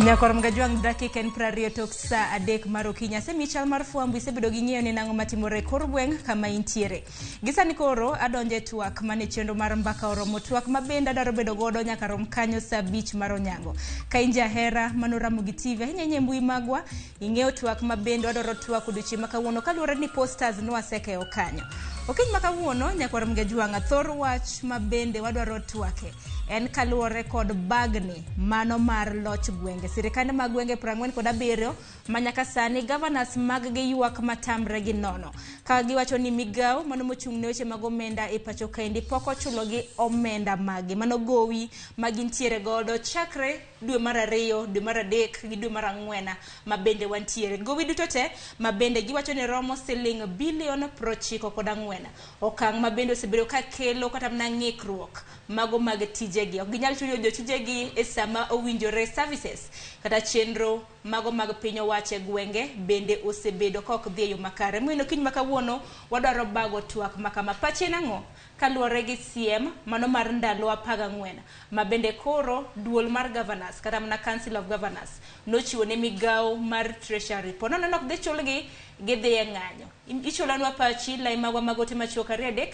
Nyakwar Mgajwang' dakika en 20 tok saa 3 mar okinyi. Asemiyi chal mar fwambo, isebedo gi ng'eyo ni nang'o matimore e kor gweng' kama intiere. Gi sani koro adonjo e twak mane chenro mar mbaka oromo, twak ma bende adwaro bedo godo nyaka rom kanyo saa 5 mar onyango. Ka in jahera mano Ramogi TV, ahinya ahinya e mbui magwa, ing'eyo twak ma bende wadwaro twak odiochieng' ma kawuono kaluwore ni posters nwasekeyo kanyo. Okinyi ma kawuono nyakwar Mgajwang' thor wach ma bende wadwaro twake en kaluwore kod bagni mano mar loch gwenge. Sirikande mag gwenge 47 ma nyaka sani governors mag gi ywak matamre gi nono. Ka giwacho ni migawo mano mochung' ne weche mag omenda e pacho kaendi pok ochulogi omenda maggi. Mano gowi ma gintiere godo chakre dwe mar 2, dwe mar 3 gi dwe mar 4 ma bende wantiere. Gowi duto te ma bende giwacho ni romo siling bilion 94. Okang' ma bende osebedo ka kelo kata mana ng'ikruok mago mag tijegi. Ok ginyal chulo jotijegi e sama owinjore services kata chenro mago mag piny owacho e gwenge bende osebedo ka ok dhi e yo makare. Emomiyo okinyi ma kawuono wadwaro bago twak ma kama. Pachi en ang'o kaluwore gi siem mano mar ndalo 14 ma bende koro duol mar governors kata mana Council of Governors nochiwo ne migawo mar Treasury. Po nono ok dhi chulgi, gidhi e ng'anyo. Ichulanwa pachi, lai magwa mag ote machuok 2 3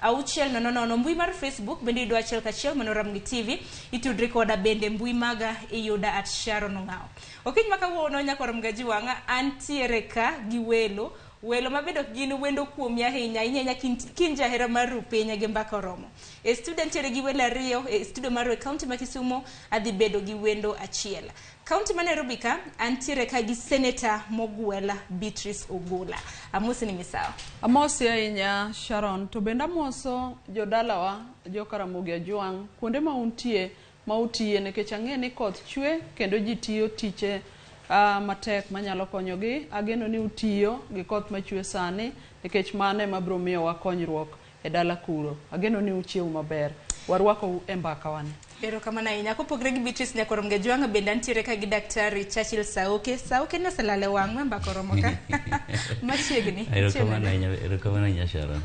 6 0 0. Mbui mar Facebook bende iyudo achiel kachiel mano Ramogi TV. Itudri koda bende mbui maga iyuda at Sharon Ong'awo. Okinyi ma kawuono nyakwar Mgaji Wang'a antiere ka gi welo. Welo ma bende ok gin wendo kuomi ahinya, ahinya ahinya kin jahera mar ru piny gi mbaka oromo. E studio antiere gi welo ariyo, e studio mar e county ma Kisumo adhi bedo gi wendo achiel. County ma Nairobi ka antiere ka gi Senator Mogwela Beatrice Ogola. Amosi ni misawa. Amosi ahinya Sharon, to bende amoso jodalawa joka Ramogi Ajwang' kuonde ma untie ma utiye nikech ang'e ni koth chwe kendo ji tiyo tiche matek manyalo konyogi. Ageno ni utiyo gi koth machwe sani nikech mano ema biro miyowa konyruok e dala kuro. Ageno ni uchiew maber. Warwakou e mbakawa ni. Erokamano ahinya. Kopogre gi Beatrice Nyakwar Mgajwang' bende antiere ka gi Daktari Churchill Sauke. Sauke ne oselal e wang' ma mbaka oromo ka. Machiegni. Erokamano ahinya, erokamano ahinya Sharon.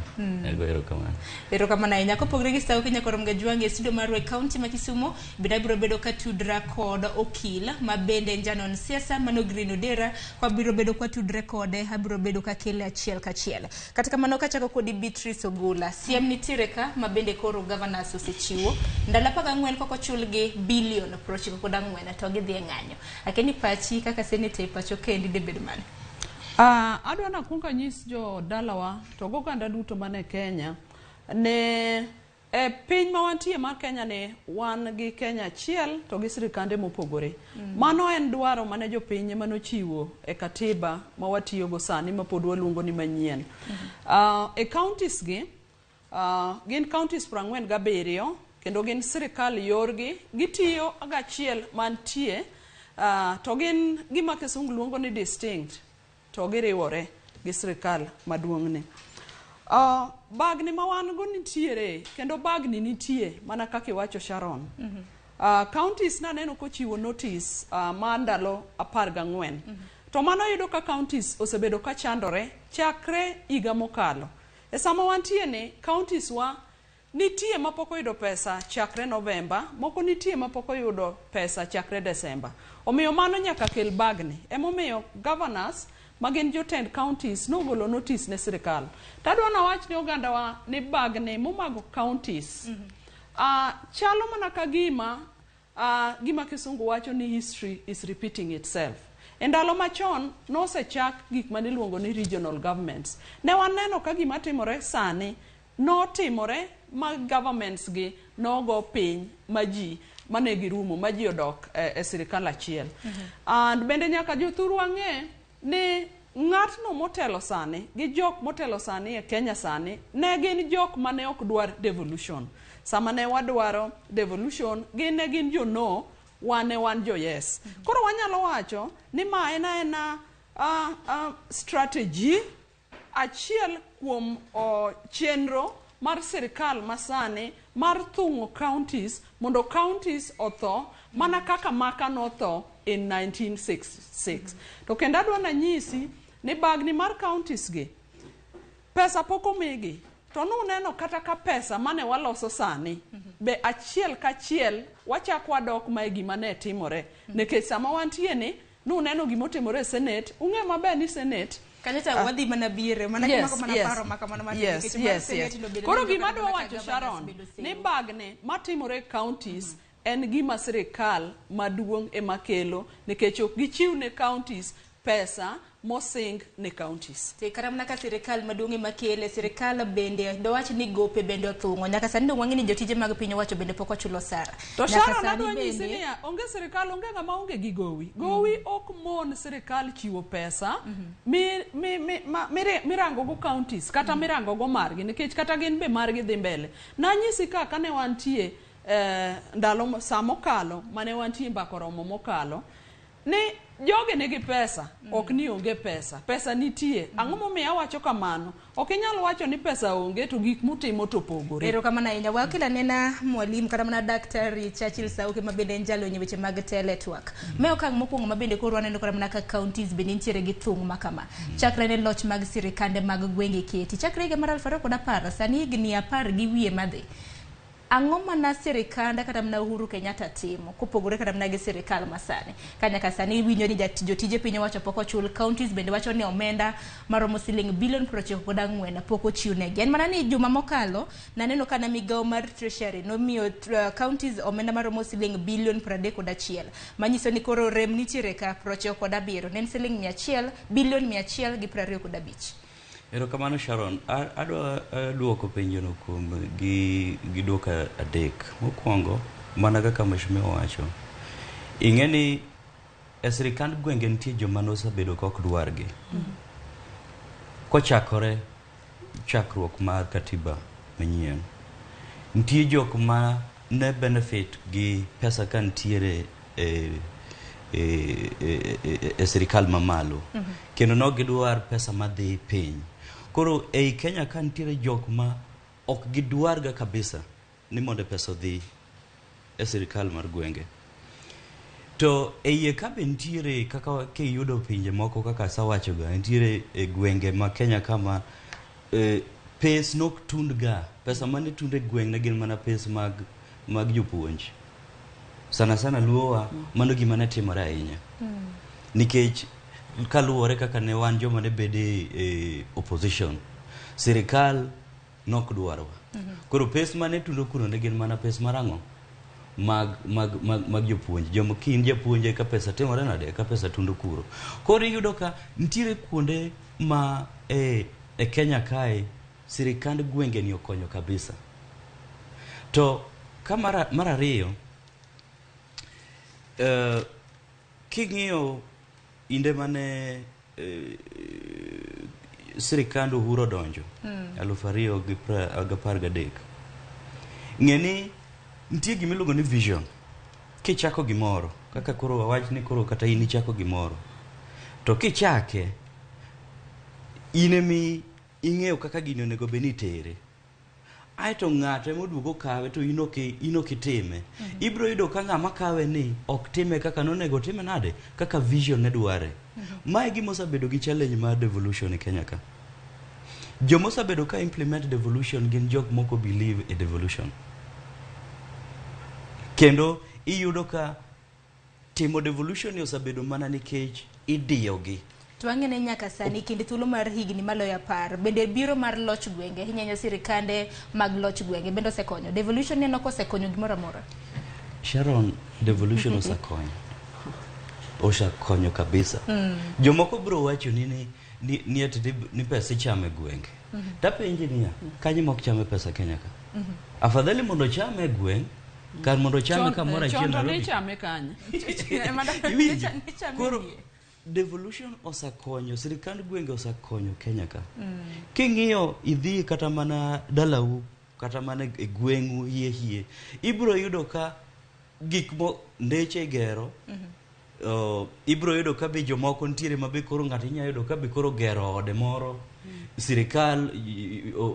Ago erokamano. Erokamano ahinya. Kopogre gi Sauke Nyakwar Mgajwang' e studio marwa e county ma Kisumo, bende abiro bedo ka tudra kod okil ma bende en janon siasa mano Green Odera. Kwabiro bedo kwatudre kode, abiro bedo kakele achiel kachiel. Kata kamano kachako kodi Beatrice Ogola, siem nitiere ka ma bende koro governors osechiwo ndalo 14 kok ochulgi bilion 94 to gidhi e ng'anyo. Akia ni pachi kaka senator e pacho kendi debed mane? Adwa nakuong anyis jo dalawa to goganda duto mane Kenya ne e piny ma wantie mar Kenya ni wan gi Kenya achiel to gi sirikande mopogore. Mano en dwaro mane jopiny ema nochiwo e katiba ma watiyogo sani ma pod waluongo ni manyien. E counties gi gin counties 47 kendo gin sirikal yorgi gitiyo gachiel mantie to gin gima kisungu luongo ni distinct to giriwore gi sirikal maduong'ni. Bagni ma wan go nitiere kendo bagni nitie mana kaka iwacho Sharon. Counties naneno kochiwo notice mar ndalo 14. To mano yudo ka counties osebedo ka chandore chakre higa mokalo. E sama wantie ni counties wa nitie mapok oyudo pesa chakre November, moko nitie mapok oyudo pesa chakre December. Omiyo mano nyaka kel bagni. Emomiyo governors ma gin jotend counties nogolo notice ne sirikal. Tadwa nawach ne ogandawa ni bagni momago counties chalo mana ka gima gima kisungu wacho ni history is repeating itself. E ndalo machon nosechak gik maniluongo ni regional governments. Ne waneno ka gima timore sani notimore ma governments gi nogo piny ma ji mane girumo ma ji odok e sirikal achiel. And bende nyaka jothurwa ng'e ni ng'atno motelo sani gi jok motelo sani e Kenya sani ne gin jok mane ok dwar devolution. Sama ne wadwaro devolution gin ne gin jo no, wan ne wan jo yes. Koro wanyalo wacho ni ma en aena strategy achiel kuom chenro mar sirikal masani mar thung'o counties mondo counties otho mana kaka maka notho in 1966. To kendo adwa nanyisi ni bagni mar counties gi pesa pok omigi to nuneno kata ka pesa mane waloso sani. Be achiel kachiel wachak wadok ma e gima ne timore. Nikech sama wantie ni, nuneno gima otimore e Senate, ung'e maber ni Senate Kanyo cha wadhi mana biere mana kimako mana paro ma kamano matin nikech mar Senate no bende Koro neno gima kata adwa mana ka wacho governors Sharon, bedo ni seyo. bagni matimore e counties en gima sirikal maduong' ema kelo nikech ok gichiw ne counties pesa mosing ne counties. Te kata mana ka sirikal maduong' ema kele, sirikal bende dowach ni gope bende othung'o. Nyaka sani dong wang'e ni jotije mag piny owacho bende pok ochulo osara. To Nyaka Sharon sani adwa nyisi bende- niya, onge sirikal, onge ng'ama onge gi gowi. Gowi ok mon sirikal chiwo pesa mirango go counties kata mirango go margi nikech kata gin be margi dhi mbele. Nanyisi ka kane wantie ndalo sa mokalo mane wantie mbaka oromo mokalo ni jogi nigi pesa, ok ni onge pesa. Pesa nitie. Ang'o momiyo awacho kamano? Ok inyal wacho ni pesa onge to gik mutimo to opogore. Erokamano ahinya. Wakil anena mwalimu kata mana Daktari Churchill Sauke ma bende en jalony e weche mag teletwak. Me okang' mokwongo ma bende koro waneno kata mana ka counties bende nitiere gi thung' ma kama. Chakre ne loch mag sirikande mag gwenge keti. Chakre higa mar 2010, sani higni 10 gi wiye madhi. Ang'o mana sirikanda kata mana Uhuru Kenyatta timo kopogore kata mana gi sirikal masani? Ka nyaka sani iwinjo ni jotije piny owacho pok ochul, counties bende wacho ni omenda maromo siling bilion 94 pok ochiw negi. En mana ni juma mokalo naneno ka na migawo mar Treasury nomiyo counties omenda maromo siling bilion 31, manyiso ni koro rem nitiere ka 97, ne en siling mia achiel, bilion mia achiel gi prariyo kod abich. Erokamano Sharon, adwa duoko penjono kuom gi duoko adek. Mokwongo, mana kaka mheshimiwa owacho, ing'e ni e sirikand gwenge nitie joma nosebedo ka ok dwargi. Kochakore chakruok mar katiba manyien, nitie jok ma ne benefit gi pesa ka nitiere e sirikal mamalo. Kendo ne ok gidwar pesa madhi piny. Koro ei Kenya ka nitiere jok ma ok gidwarga kabisa ni mondo pesa odhi e sirikal mar gwenge. To e iye ka be nitiere kaka kiyudo pinje moko kaka asewachoga, nitiere e gwenge ma Kenya kama pes nok tund ga. Pesa mane tund e gweng' ne gin mana pes mag jopuonj. Sana sana luowa, mano gima ne timore ahinya. Nikech kaluwore kaka ne wan joma ne bede e opposition, sirikal nok dwarwa. Koro pes mane tundo kuno ne gin mana pes mar ang'o? Mag jopuonj. Joma kin japuonj eka pesa timore nade? Eka pesa tundo kuro. Koro iyudo ka nitiere kuonde ma e Kenya kae sirikand gwenge ni okonyo kabisa. To ka mar ariyo, king'iyo inde mane sirikand Uhuru odonjo, aluf ariyo gi apar gadek, ng'e ni nitie gima iluongo ni vision. Kichako gimoro, kaka koro wawach ni koro kata in ichako gimoro, to kichake, in emi ing'eyo kaka gini onego bed ni itere. Aeto ng'ato ema oduogo kawe to in ok itime. Ibiro yudo ka ng'ama kawe ni ok time kaka nonego otime nade, kaka vision ne dware. Mae gima osebedo gi challenge mar devolution e Kenya ka. Joma osebedo ka implement devolution gin jok moko believe e devolution. Kendo iyudo ka timo devolution ni osebedo mana nikech idiyogi. To wang'e ni nyaka sani kind thuolo mar higni maloyo 10, bende biro mar loch gwenge, ahinya ahinya sirikande mag loch gwenge, bende osekonyo. Devolution neno kosekonyo gimoro amora? Sharon, devolution osekonyo. Osekonyo kabisa. Jomoko biro wacho ni pesa ichamo e gwenge. Tapenji niya, kanye mok chame pesa Kenya ka? Afadhali mondo chame e gweng', kar mondo chame kamoro achiel Chon to Nairobi. nichame kanye? Iwinjo? Koro devolution osekonyo, sirikand gwenge osekonyo Kenya ka. King'iyo idhi kata mana dalau, kata mana e gweng'u hie hie, ibiro yudo ka gik mo ndeche igero, ibiro yudo ka be jomoko nitiere ma be koro ng'ato inyalo yudo ka be koro gero ode moro. Sirikal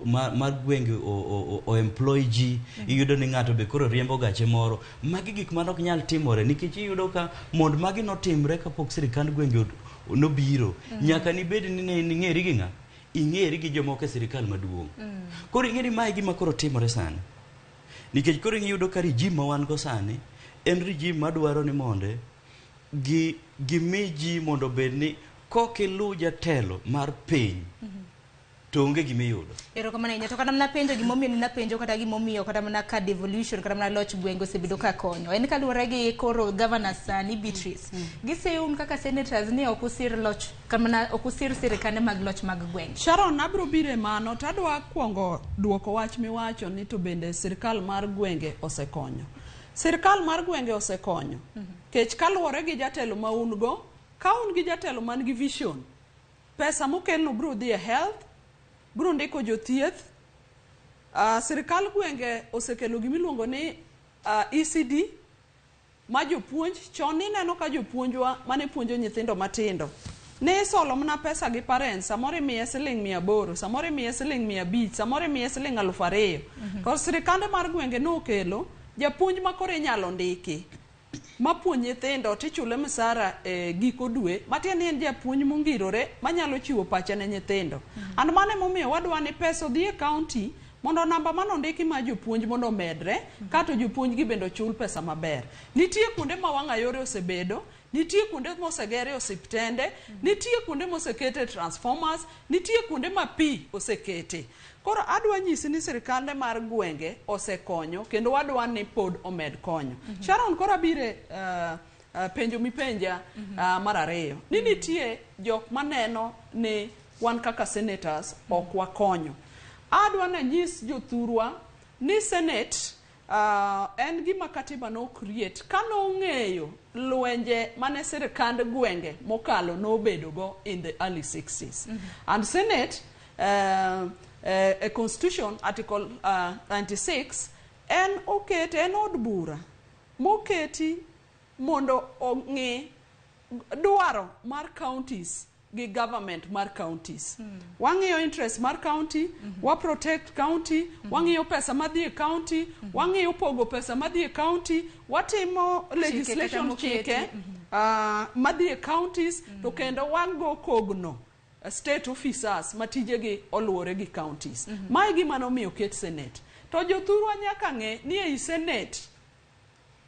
mar gwenge o employ ji, iyudo ni ng'ato be koro riembo gache moro. Magi gik mane ok nyal timore nikech iyudo ka mondo magi notimre kapok sirikand gwenge nobiro. Nyaka nibed ni ne ing'eri gi ng'a? Ing'eri gi jomoko e sirikal maduong'. Koro ing'e ni mae gima koro timore sani. Nikech koro iyudo ka regime ma wan go sani en regime madwaro ni monde gi gimi ji mondo obed ni kokilu jatelo mar piny to onge gimiyudo. Erokamano ahinya. To kata mana penjo gimomiyo ne napenjo kata gimomiyo kata mana ka devolution kata mana loch gwenge osebedo ka konyo. En kaluwore gi koro governor sani Beatrice. Giseum kaka senators ni ok usir loch kata mana ok usir sirikande mag loch mag gwenge. Sharon, abiro biro e mano to adwa kuongo duoko wach miwacho ni to bende sirikal mar gwenge osekonyo. Sirikal mar gwenge osekonyo. Kech kaluwore gi jatelo ma un go, ka un gi jatelo man gi vision, pesa mokelno biro dhi e health, biro ndiko jothieth. Sirikal gwenge osekelo gimiluongo ni ECD ma jopuonj chon nineno ka jopuonjwa mane puonjo nyithindo matindo ne isolo mana pesa gi parents samoro imiye siling 800 samoro imiye siling 500 samoro imiye siling 2000 to sirikande mar gwenge nokelo japuonj ma koro inyalo ndiki mapuonj nyithindo tichule msara e giko dwe matiende ni en japuonj mongirore manyalo chiwo pache ne nyithindo and mano emomiyo wadwa ni pesa odhi e county mondo namba manondiki mar jopuonj mondo omedre kato jopuonj gi bende ochul pesa maber nitie kuonde ma wang'a yore osebedo nitie kuonde mosegere osiptende nitie kuonde mosekete transformers nitie kuonde ma pi osekete koro adwa nyisi ni sirikande mar gwenge osekonyo kendo wadwa ni pod omed konyo Sharon koro abire penjo mipenja mar ariyo ni nitie jok maneno ni wan kaka senators ok wakonyo adwa nanyis jothurwa ni senate en gima katiba no create ka nong'eyo lwenje mane sirikand gwenge mokalo nobedo go in the early 60s and senate a constitution article 96 en okete en od bura moketi mondo ong'i dwaro mar counties gi government mar counties wang'iyo interest mar county wa protect county wang'iyo pesa madhi e county wang'iyo pogo pesa madhi e county watimo legislation moketi. chike madhi e counties to kendo wago kogno state officers ma tijegi oluwore gi counties mae gima nomiyo ket senate to jothurwa nyaka ng'e ni ei senate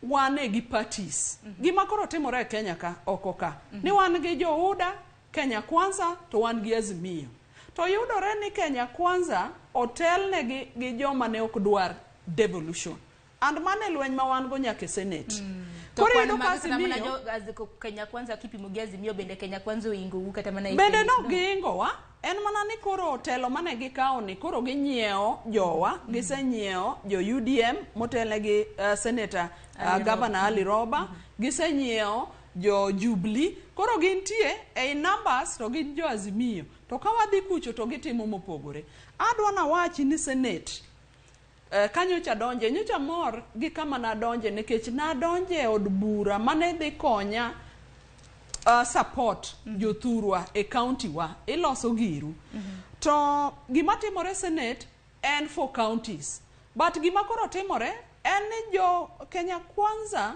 wane gi parties gima koro timore e Kenya ka oko ka ni wan gi jo UDA Kenya Kwanza to wan gi Azimio to yudore ni Kenya Kwanza otelnegi gi joma ne ok dwar devolution and mano e lweny ma wan go nyaka e senate To koro kwan iyudo ka mag kata mana Azimio jo Kenya Kwanza kipimo gi Azimio bende Kenya Kwanza oingou kata mana e bende Senate, no giingowa en mana ni koro telo mane gikawo ni koro ginyiewo jowa gisenyiewo jo UDM motelne gi senator Ali governor Ali Roba gisenyiewo jo Jubilee koro gintie ei numbers to gin jo Azimio to ka wadhi kucho to gitimo mopogore adwa nawachi ni senate ka nyocha donje nyocha mor gi kama nadonje nikech nadonje e od bura mane dhi konya support jothurwa e county wa iloso giru to gima timore senate en for counties but gima koro timore en ni jo Kenya Kwanza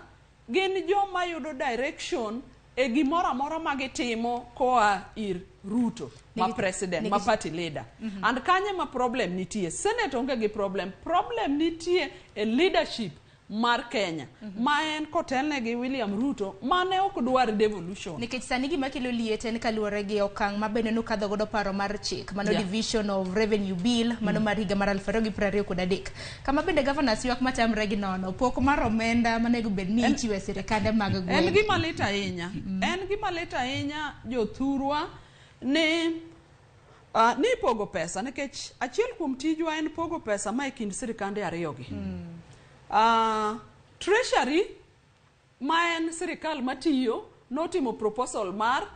gin joma yudo direction e gimoro amora ma gitimo koa ir Ruto ma president ma party leader and kanye ma problem nitie senate onge gi problem problem nitie e leadership mar Kenya ma en kotelne gi William Ruto mane ok dwar devolution Nikech sani gima kelo liet en kaluwore gi okang' ma bende nokadho godo paro mar chik mano Yeah. division of revenue bill mano mar higa mar 2023 kama bende governors ywak matamre gi nono pok mar omenda manego bed ni ichiwo e sirikande mag en gwenge gima lit ahinya en gima lit ahinya jothurwa ni ni pogo pesa nikech achiel kuom tijwa en pogo pesa ma e kind sirikande ariyogi treasury ma en sirikal matiyo notimo proposal mar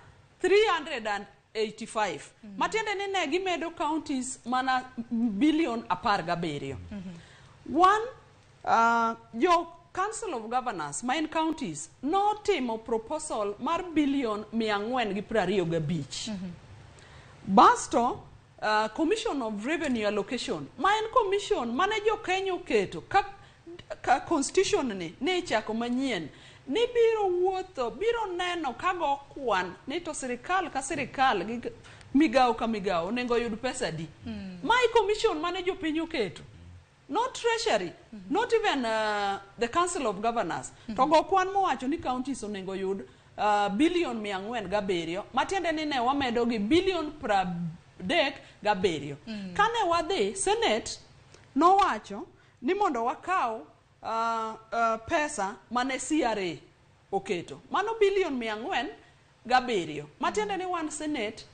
385 matiende ni ne gimedo counties mana bilion 17 one jo council of governors ma en counties notimo proposal mar bilion 425 basto commission of revenue allocation ma en commission mane jo Kenya oketo ka constitution ni ne ichako manyien ni biro wuotho biro neno ka go kwan ni to sirikal ka sirikal gi migawo ka migawo onego oyud pesa di mae commission mane jopiny oketo Not treasury, not even the Council of Governors. To go kwan mowacho ni counties onego yud bilion 407, matiende ni ne wamedo gi bilion 37. Kane wadhi Senate nowacho ni mondo wakaw pesa mane CRA oketo. Mano bilion 407. Matiende ni wan Senate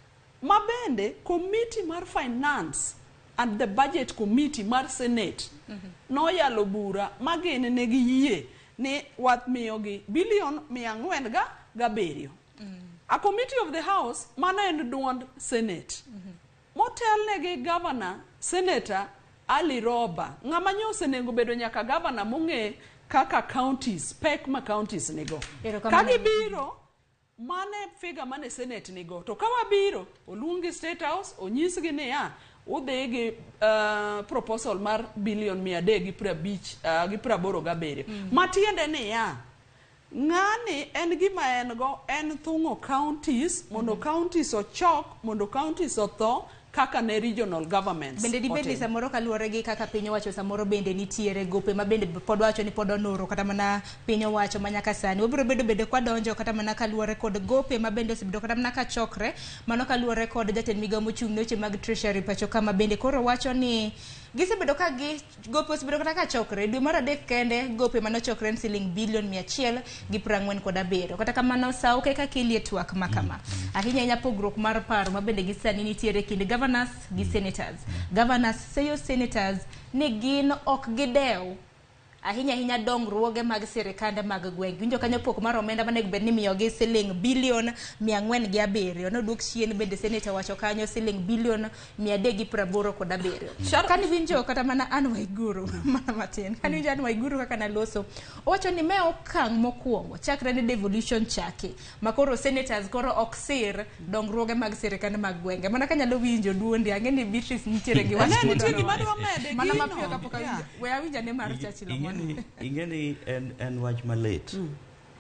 ma bende committee mar finance and the budget committee mar Senate noyalo bura ma gin ne giyie ni wamiyogi bilion 407. A committee of the house, mano en duond Senate. Motelne gi governor, Senator Ali Roba, ng'ama nyo osenego bedo nyaka governor mong'e kaka counties, pek ma counties nigo. Erokamano. Ka gibiro, mane figure mane Senate nigo. To ka wabiro, oluongi State House, onyisgi niya, udhi gi proposal mar bilion 350 gi 87. Matiende niya, ng'ani en gima en go en thung'o counties mondo counties ochok, mondo counties otho kaka ne regional governments. Bende dibed ni otim. Samoro kaluwore gi kaka piny owacho samoro bende nitiere gope ma bende pod wacho ni pod onuro kata mana piny owacho ma nyaka sani wabiro bedo bende kwadonjo kata mana kaluwore kod gope ma bende osebedo kata mana kachokre mano kaluwore kod jatend migawo mochung' ne weche mag treasury pacho kama bende koro wacho ni gisebedo ka gi gope osebedo kata ka chokre dwe mar adek kende gope manochokre en siling bilion 147. Kata kamano sa oke ka kelie twak ma kama ahinya ahinya pogruok mar paro ma bende gi sani nitiere kind governors gi senators. Governors seyo senators ni gin ok gidew ahinya ahinya dongruoge mag sirikande mag gweng'. Winjo kanyo pok mar omenda manego bed ni miyogi siling bilion 407. Noduok chien bende senator wacho kanyo siling bilion 387. Kane winjo kata mana Anne Waiguru mana matin. Kane winjo Anne Waiguru kaka naloso, owacho ni me okang' mokwongo chakre ne devolution chaki makoro senators koro ok sir dongruoge mag sirikande mag gwenge. Mana kanyalo winjo duondi, ang'e ni Beatrice nitiere gi wach Ne nitie modwaro gima wacho. dwa mede Mana gino. mapiyo kapok awinjo. We awinjo ane mar Churchill Omondi. Ing'eni en wach malit.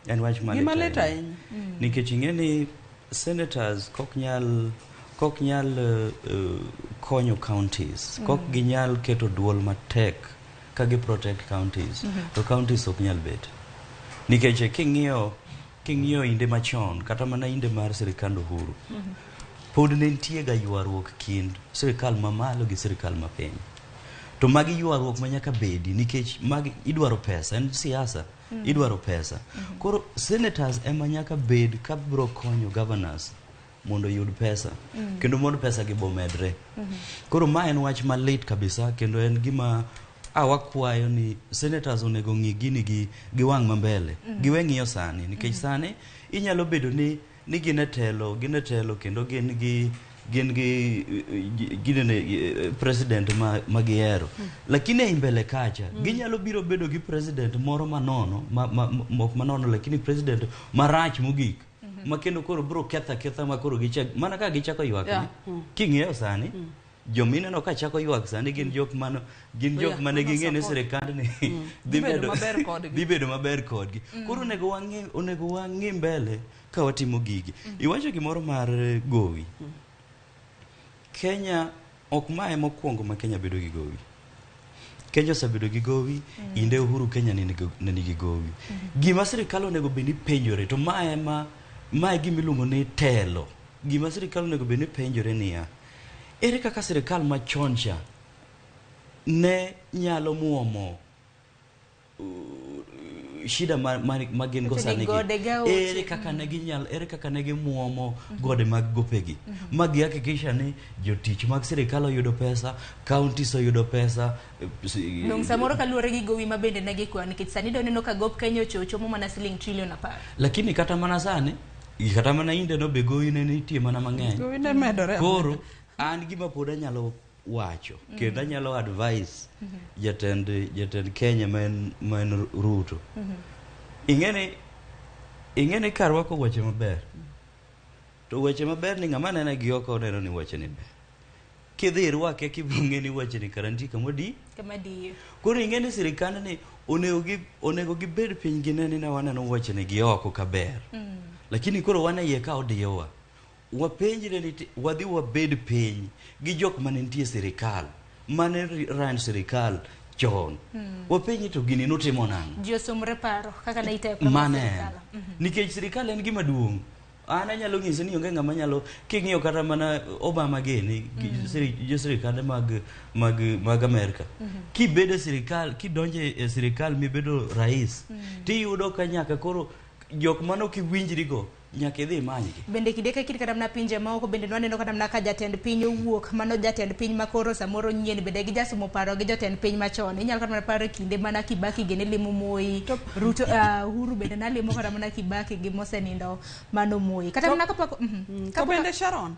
En wach malit. Gima lit ahinya. Nikech ing'eni senators kok nyal konyo counties, kok ginyal keto duol matek ka gi protect counties, to counties ok nyal bet. Nikech king'iyo inde machon, kata mana inde mar sirikand Uhuru, pod ne nitie ga ywaruok kind sirikal mamalo gi sirikal mapiny. To magi ywaruok ma nyaka bedi nikech magi idwaro pesa, en siasa, idwaro pesa. Koro senators ema nyaka bed ka biro konyo governors mondo oyud pesa kendo mondo pesa gi bomedre. Koro ma en wach malit kabisa kendo en gima wakwayo ni senators onego ng'i gini gi wang' mambele. Giwe ng'iyo sani nikech sani inyalo bedo ni gin e telo kendo gin gi ginene president ma gihero, lakini ei mbele kacha ginyalo biro bedo gi president moro manono ma, ok manono, lakini president marach mogik ma kendo koro biro ketho aketha ma koro gichak mana ka gichako ywak ni king'iyo sani jomineno ka chako ywak sani gin jok mano gin jok Yeah, mane mano ging'e ni support. sirikandni Dhi bedo maber kodgi. Dhi bedo maber kodgi. Koro onego wang'i mbele ka watimo gigi. Iwacho gimoro mar gowi. Kenya ok mae mokwongo ma Kenya bedo gi gowi. Kenya osebedo gi gowi inde Uhuru Kenya ne nigi gowi. Gima sirikal onego bed ni penjore to mae ema mae gima iluongo ni telo. Gima sirikal onego bed ni penjore niya, ere kaka sirikal machon cha ne nyalo muomo shida ma gin go Wacho ni sani gi? gode gi aoche. Ere kaka ne ginyal, ere kaka ne gimuomo gode mag gopegi ma gihakikisha ni jotich mag sirikal oyudo pesa, counties oyudo pesa? Dong' samoro kaluwore gi gowi ma bende ne gikwayo nikech sani do neno ka gop Kenya ochomo mana siling trilion 10. Lakini kata mana sani, kata mana inde no be gowi ne nitie mana mang'eny. Gowi ne medore. Koro an gima pod anyalo wacho kendo anyalo advice jatend Kenya ma en Ruto, ing'eni kar rwako wuoche maber to wuoche maber ni ng'ama nene gi oko oneno ni wuoche ni ber, kidhi irwake kibiro ng'e ni wuoche ni kara nitie kamodi. Kama diyo. Koro ing'e ni sirikand ni onego gibed piny gine ni ne waneno wuoche ni gi oko kaber, lakini koro wan e iye ka odiyowa. Wapenjre ni wadhi wabed piny gi jok mane nitie e sirikal mane ran sirikal. chon. Wapenji to gini notimo nang'o? Ji osomre paro kaka ne itayo kura mar Mano en. sirikal. Nikech sirikal en gima duong'. An anyalo nyisi ni onge ng'ama nyalo king'iyo kata mana Obama gini gi jo sirikande mag Amerka. Kibedo e sirikal, kidonjo e sirikal mibedo rais, tiyudo ka nyaka koro jok mano kiwinjrigo nyaka idhi imanygi. Bende kinde ka kinde kata mana pinje maoko bende nwaneno kata mana ka jatend piny owuok, mano jatend piny makoro samoro nyien bende gijasomo paro gi jotend piny machon. Inyalo kata mana paro e kinde mana Kibaki gini limo Moi, Ruto, Uhuru bende nalimo kata mana Kibaki gi mosenindo mano Moi. Kata mana kapok To bende Sharon,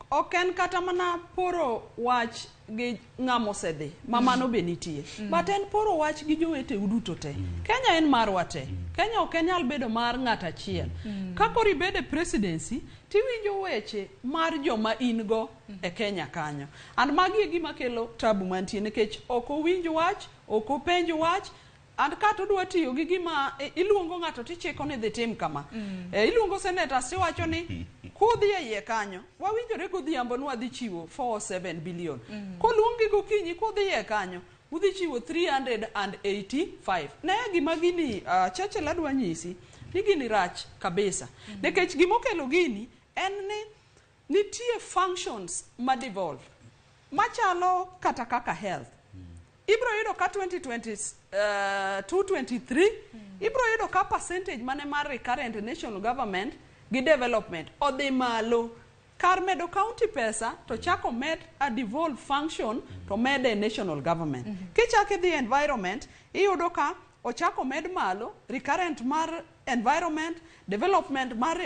ok en kata mana poro wach gi ng'ama osedhi, ma mano be nitie. But en poro wach gi joweteu duto te. Kenya en marwa te. Kenya ok nyal bedo mar ng'at achiel. Ka koro ibedo e presidency, tiwinjo weche mar joma in go e Kenya kanyo. And magi e gima kelo tabu mantie nikech ok owinj wach, ok openj wach, and kata odwa tiyo gi gima iluongo ng'ato tichiko ni dhi tim kama. Iluongo senators tiwacho ni kudhi e iye kanyo wawinjore godhiambo ni wadhi chiwo 47 billion. Koluongi gokinyi kudhi iye kanyo udhi chiwo 385. Ne gima gini Churchill adwa nyisi ni gini rach kabisa. Nikech gimokelo gini en ni nitie functions ma devolve machalo kata kaka health. Ibro yudo ka 2020, 223 ibro yudo ka percentage mane mar recurrent national government gi development odhi malo. Kar medo county pesa to chako med a devolve function to mede national government. Kichako idhi environment iyudo ka ochako med malo recurrent mar environment, development mar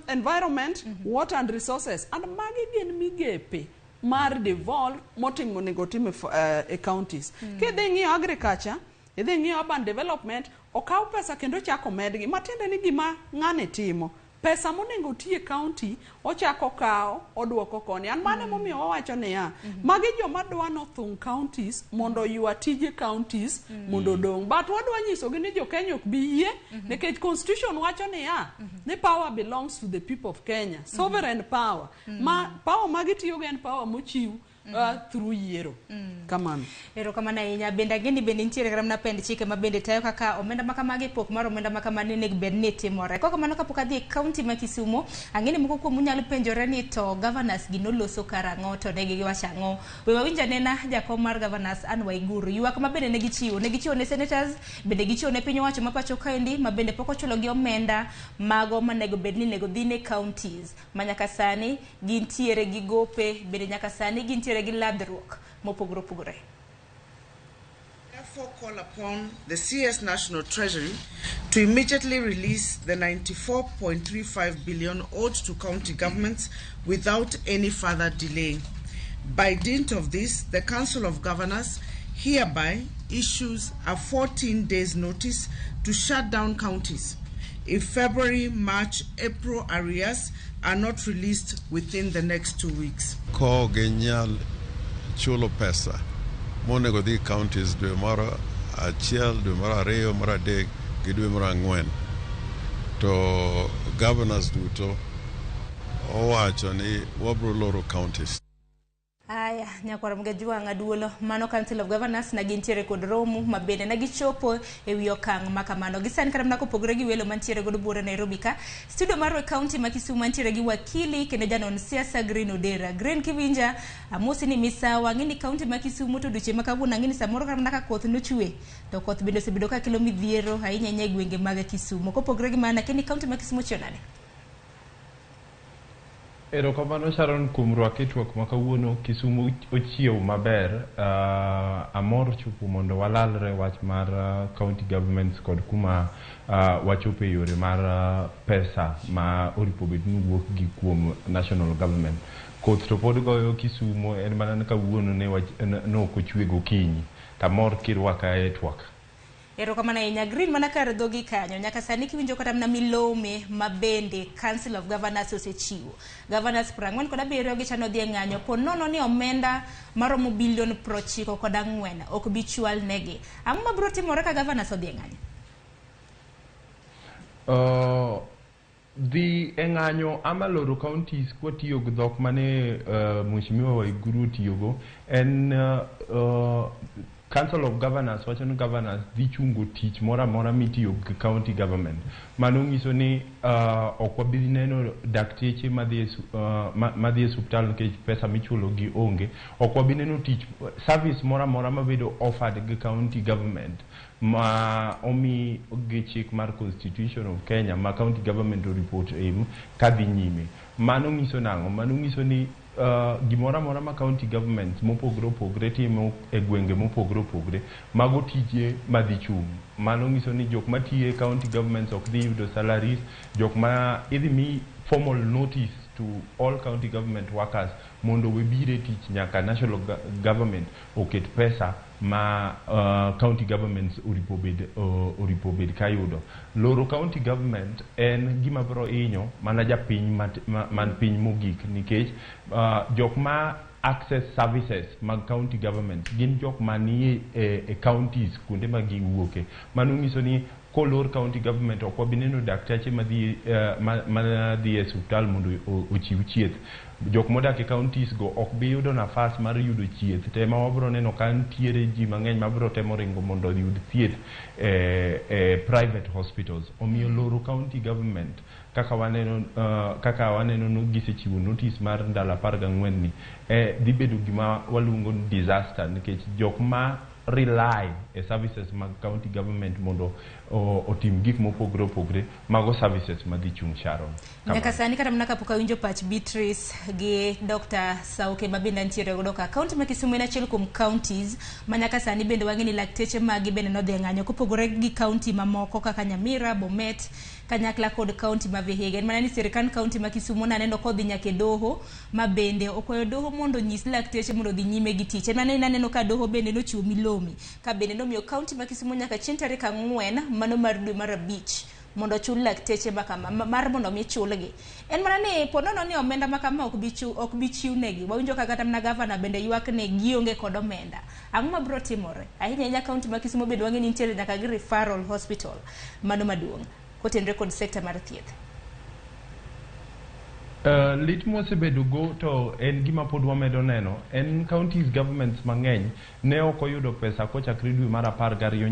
environment, water and resources. And magi gin migepe mar devolve motimo onego tim e counties. Kidhi ng'iyo agriculture, idhi ng'iyo urban development, okaw pesa kendo chako medgi. Matiende ni gima ng'ani timo, pesa monego ti e county ochako kawo oduoko koni. An mano emomiyo wawacho niya, magi joma dwa nothung counties mondo oywa tije counties mondo odong'. But wadwa nyisogi ni jo Kenya ok bi yie nikech constitution wacho niya, ni power belongs to the people of Kenya. Sovereign power. Ma power ma gitiyogo en power mochiw through yiero. Kamano. Erokamano ahinya. Bende ang'e ni bende nitiere kata mana pend chike ma bende tayo kaka omenda ma kamagi, pok mar omenda ma kamani onego bed ni timore. Kok kamano kapok adhi e kaunti ma Kisumo, ang'e ni moko kuomu nyalo penjore ni to governors gi noloso karang'o to ne giwacho ang'o. We wawinj anena jakom mar governors Anne Waiguru ywak ma bende ne gichiwo. Ne gichiwo ne senators, bende gichiwo ne piny owacho ma pacho kaendi ma bende pok ochulo gi omenda mago manego bed ni nego dhi ne counties ma nyaka sani gintiere gi gope, bende nyaka sani gintiere gi ladhruok mopogore opogore. Therefore call upon the CS National Treasury to immediately release the 94.35 billion owed to county governments without any further delay. By dint of this, the Council of Governors hereby issues a 14 days notice to shut down counties if February, March, April arrears are not released within the next 2 weeks. Ko ginyal chulo pesa monego dhi counties dwe mar achiel, dwe mar ariyo, mar adek gi dwe mar ang'wen. To governors duto owacho ni wabro loro counties. Aya, nyakwar Mgajwang' Aduolo, mano Council of Governors na gintiere kod romo ma bende ne gichopo e wi okang' ma kamano. Gisani kata mana kopogore gi welo mantiere godo buore Nairobi ka, studio mar county ma Kisumu mantiere gi wakili kendo janon siasa Green Odera. Green kiwinja, amosi ni misawa, ang'e ni county ma Kisumu to odiochieng' ma kawuono ang'e ni samoro kata mana ka koth nochwe, to koth bende osebedo ka kelo midhiero ahinya ahinya e gwenge mag Kisumu. Kopogore gi mano, akia ni county ma Kisumu ochiew nade? Erokamano Sharon kuom rwaki e twak ma kawuono. Kisumu ochiew maber. Amor chopo mondo walalre wach mar county governments kod kuma wachopo e yore mar pesa ma oripo bed ni wuok gi kuom national government. Koth to pod goyo Kisumu, en mana ni kawuono ne ok ochwe gokinyi. Tamor kirwaka e twak. Erokamano ahinya Green, mana kar dhogi kanyo. Nyaka sani kiwinjo kata mana milome ma bende Council of Governors osechiwo. Governors 47 gichano dhi e ng'anyo po nono ni omenda maromo bilion 94 ok bi chwal negi. Ang'o mabiro timore ka governors odhi e ng'anyo? Dhi e ng'anyo ama loro counties kwatiyo gi dhok mane Mheshimiwa Waiguru otiyogo en Council of Governors wacho ni governors dhi chungo tich moro amora mitiyo gi county government. Mano nyiso ni ok wabi neno dakteche madhi e madhi e osiptal nikech pesa michulo gi onge. Ok wabi neno tich service moro amora mabedo offered gi county government ma omi gi chik mar Constitution of Kenya ma county government o-report aim kadhi nyime. Mano nyiso nang'o? Mano nyiso ni gimoro amora ma county governments mopogore opogore timo e gwenge mopogore opogore, mago tije madhi chung'. Mano nyiso ni jok matiyo e county governments ok dhi yudo salaries, jok ma idhi mi formal notice to all county government workers mondo we biro e tich nyaka national government oket pesa ma county governments oripo bed kayudo. Loro county government en gima biro hinyo mana japiny man piny mogik nikech jok ma access services mag county government gin jok manie e counties kuonde ma giwuoke. Mano nyiso ni kolor county government ok wabi neno dakteche madhi e osiptal mondo ochiw thieth. Jok modak e counties go ok bi yudo nafas mar yudo thieth to ema wabiro neno ka nitiere ji mang'eny mabiro temo ringo mondo oyud thieth e private hospitals. Omiyo loro county government kaka waneno no gisechiwo notice mar ndalo 14 ni dhi bedo gima waluongo ni disaster nikech jok ma rely e services mag county government mondo otim gik mopogore opogore, mago services madhi chung', Sharon. Nyaka sani kata mana kapok awinjo pach Beatrice gi Dr. Sauke ma bende antiere godo ka, kaunti ma Kisumu en achiel kuom counties ma nyaka sani bende wang'e ni lakteche magi bende nodhi e ng'anyo kopogore gi kaunti mamoko kaka Nyamira, Bomet kanyakla kod kaunti ma Vihiga. En mana ni sirikand kaunti ma Kisumu naneno kodhi nyaka e doho ma bende okwayo doho mondo onyis lakteche mondo odhi nyime gi tich. En mana ni naneno ka doho bende nochiwo milome ka bende nomiyo kaunti ma Kisumu nyaka chieng' tarik 4 mano mar dwe mar abich mondo ochul lakteche makama mar mondo mi chulgi. En mana ni po nono ni omenda makama ok bi chiwnegi. Wawinjo ka kata mana gavana bende ywak ni gionge kod omenda. Ang'o mabiro timore? Ahinya ahinya kaunti ma Kisumu bende wang'e ni nitiere nyaka gi referral hospital mano maduong' kotenore kod sekta mar thieth. Lit mwasebedo go to en gima pod wamedo neno en counties governments mang'eny ne ok oyudo pesa kochakre dwe mar 12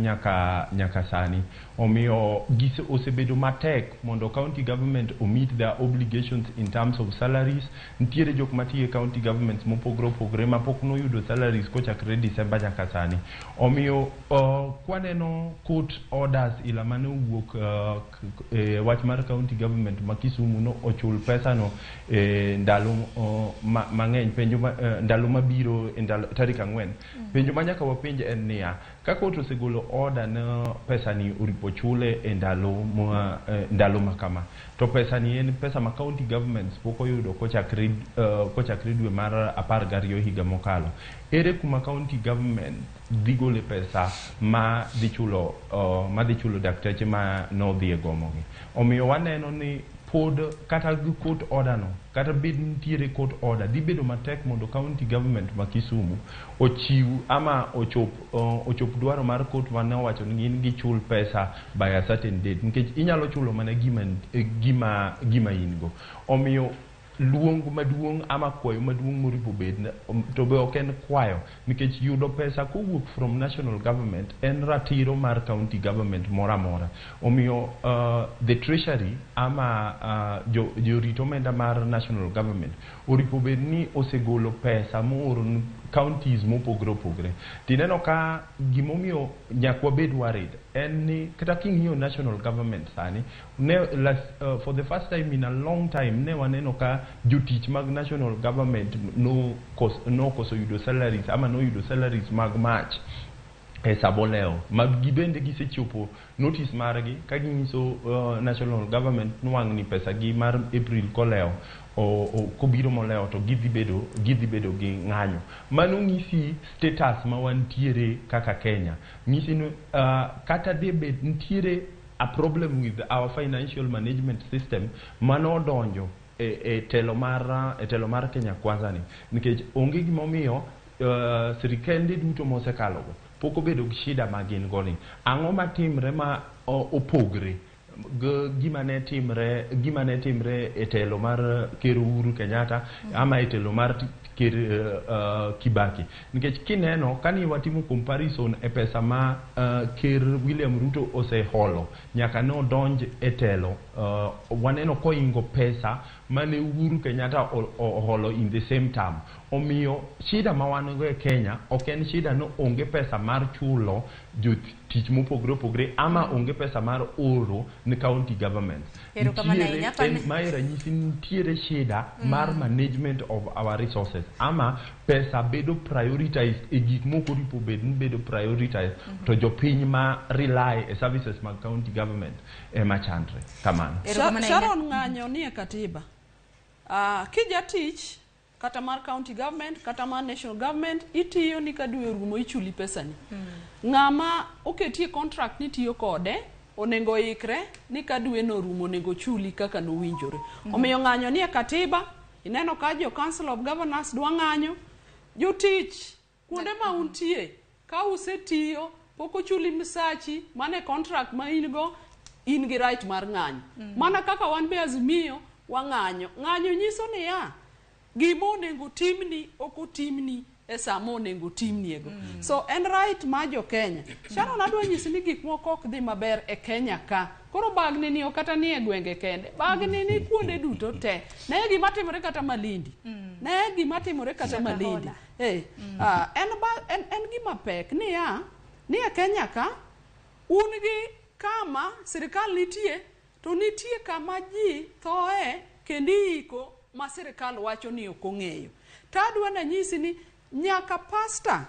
nyaka sani. Omiyo osebedo matek mondo county government o meet their obligations in terms of salaries. Nitiere jok matiyo e county governments mopogore opogore mapok noyudo salaries kochakre December nyaka sani. Omiyo kwaneno court orders ila mane owuok e wach mar county government ma Kisumu no ochul pesa no e ndalo mang'eny penjo ma, ndalo mabiro e ndalo tarik 4. Penjo ma nyaka wapenj en niya, ka court osegolo order na pesa ni oripo chule e ndalo ma kama, to pesa ni en pesa ma county governments pok oyudo kochakre dwe mar 12 higa mokalo, ere kuma county government dhi gole pesa ma dhi chulo dakteche ma nodhi e gomogi? Omiyo waneno ni pod kata gi court order no, kata bed nitiere court order, dhi bedo matek mondo county government ma Kisumu ochiw ama ochop dwaro mar court mane owacho ni gin gichul pesa by a certain date, nikech inyalo chulo mana gima in go. Omiyo luong maduong' ama kwayo maduong' moripo bed to be ok en kwayo, nikech yudo pesa kowuok from national government en ratiro mar county government moro amora. Omiyo the treasury ama jorit omenda mar national government oripo bed ni osegolo pesa mooro ne counties mopogore opogore. Tineno ka gimomiyo nyaka wabed worried en ni kata king'iyo national government sani ne for the first time in a long time ne waneno ka jotich mag national government nokoso yudo salaries ama noyudo salaries mag March e sabolewo ma gibende gisechopo notice margi ka ginyiso national government nwang' ni pesa gi mar April kolewo kobiro molewo to gidhi bedo gi ng'anyo. Mano ng'isi status ma wantiere kaka Kenya, ng'isi ni kata dhi bed nitiere a problem with our financial management system manodonjo e telo mar Kenya Kwanza ni, nikech onge gimomiyo sirikende duto mosekalogo pok obedo gi shida ma gin go ni. Ang'o matimre ma opogre? Gima ne timre, gima ne timre e telo mar Ker Uhuru Kenyatta ama e telo mar Ker Kibaki, nikech kineno kani watimo comparison e pesa ma Ker William Ruto oseholo nyaka ne odonj e telo, waneno koingo pesa mane Uhuru Kenyatta oholo in the same term. Omiyo shida ma wan go e Kenya ok en shida no onge pesa mar chulo jotich mopogore opogore ama onge pesa mar oro ne county government. Erokamano ahinya. Mae ranyisi nitiere shida mar management of our resources, ama pesa bedo prioritized e gik mok oripo bed ni bedo prioritized, to jopiny ma rely e services mag county government ema chandre kamano. Erokamano ahinya. Sharon, ng'anyo nie katiba. Kijatich kata mar county government kata mar national government, itiyo ni ka dwe orumo ichuli pesani. Ng'ama oketie contract ni tiyo kode onego ikre ni ka dwe no orumo onego chuli kaka nowinjore. Omiyo ng'anyo nie katiba. Ineno ka jo Council of Governors dwa ng'anyo. Jotich kuonde ma untie, ka usetiyo pok ochuli misachi mane contract ma in go, in gi right mar ng'anyo. Mana kaka wan be Azimio wang'anyo. Ng'anyo nyiso niya, gima onego timni ok otimni e sama onego timniego. So en right mar jo Kenya. Sharon, adwa nyisi ni gik moko ok dhi maber e Kenya ka. Koro bagni ni ok kata ni e gwenge kende. Bagni ni kuonde duto te. Ne gima timore kata Malindi. Ne gima timore kata Malindi. En gima pek niya, ni e Kenya ka un gi kama sirikal nitie to nitie kama ji thoe kendo iiko ma sirikal wacho ni ok ong'eyo. To adwa nanyisi ni nyaka pastor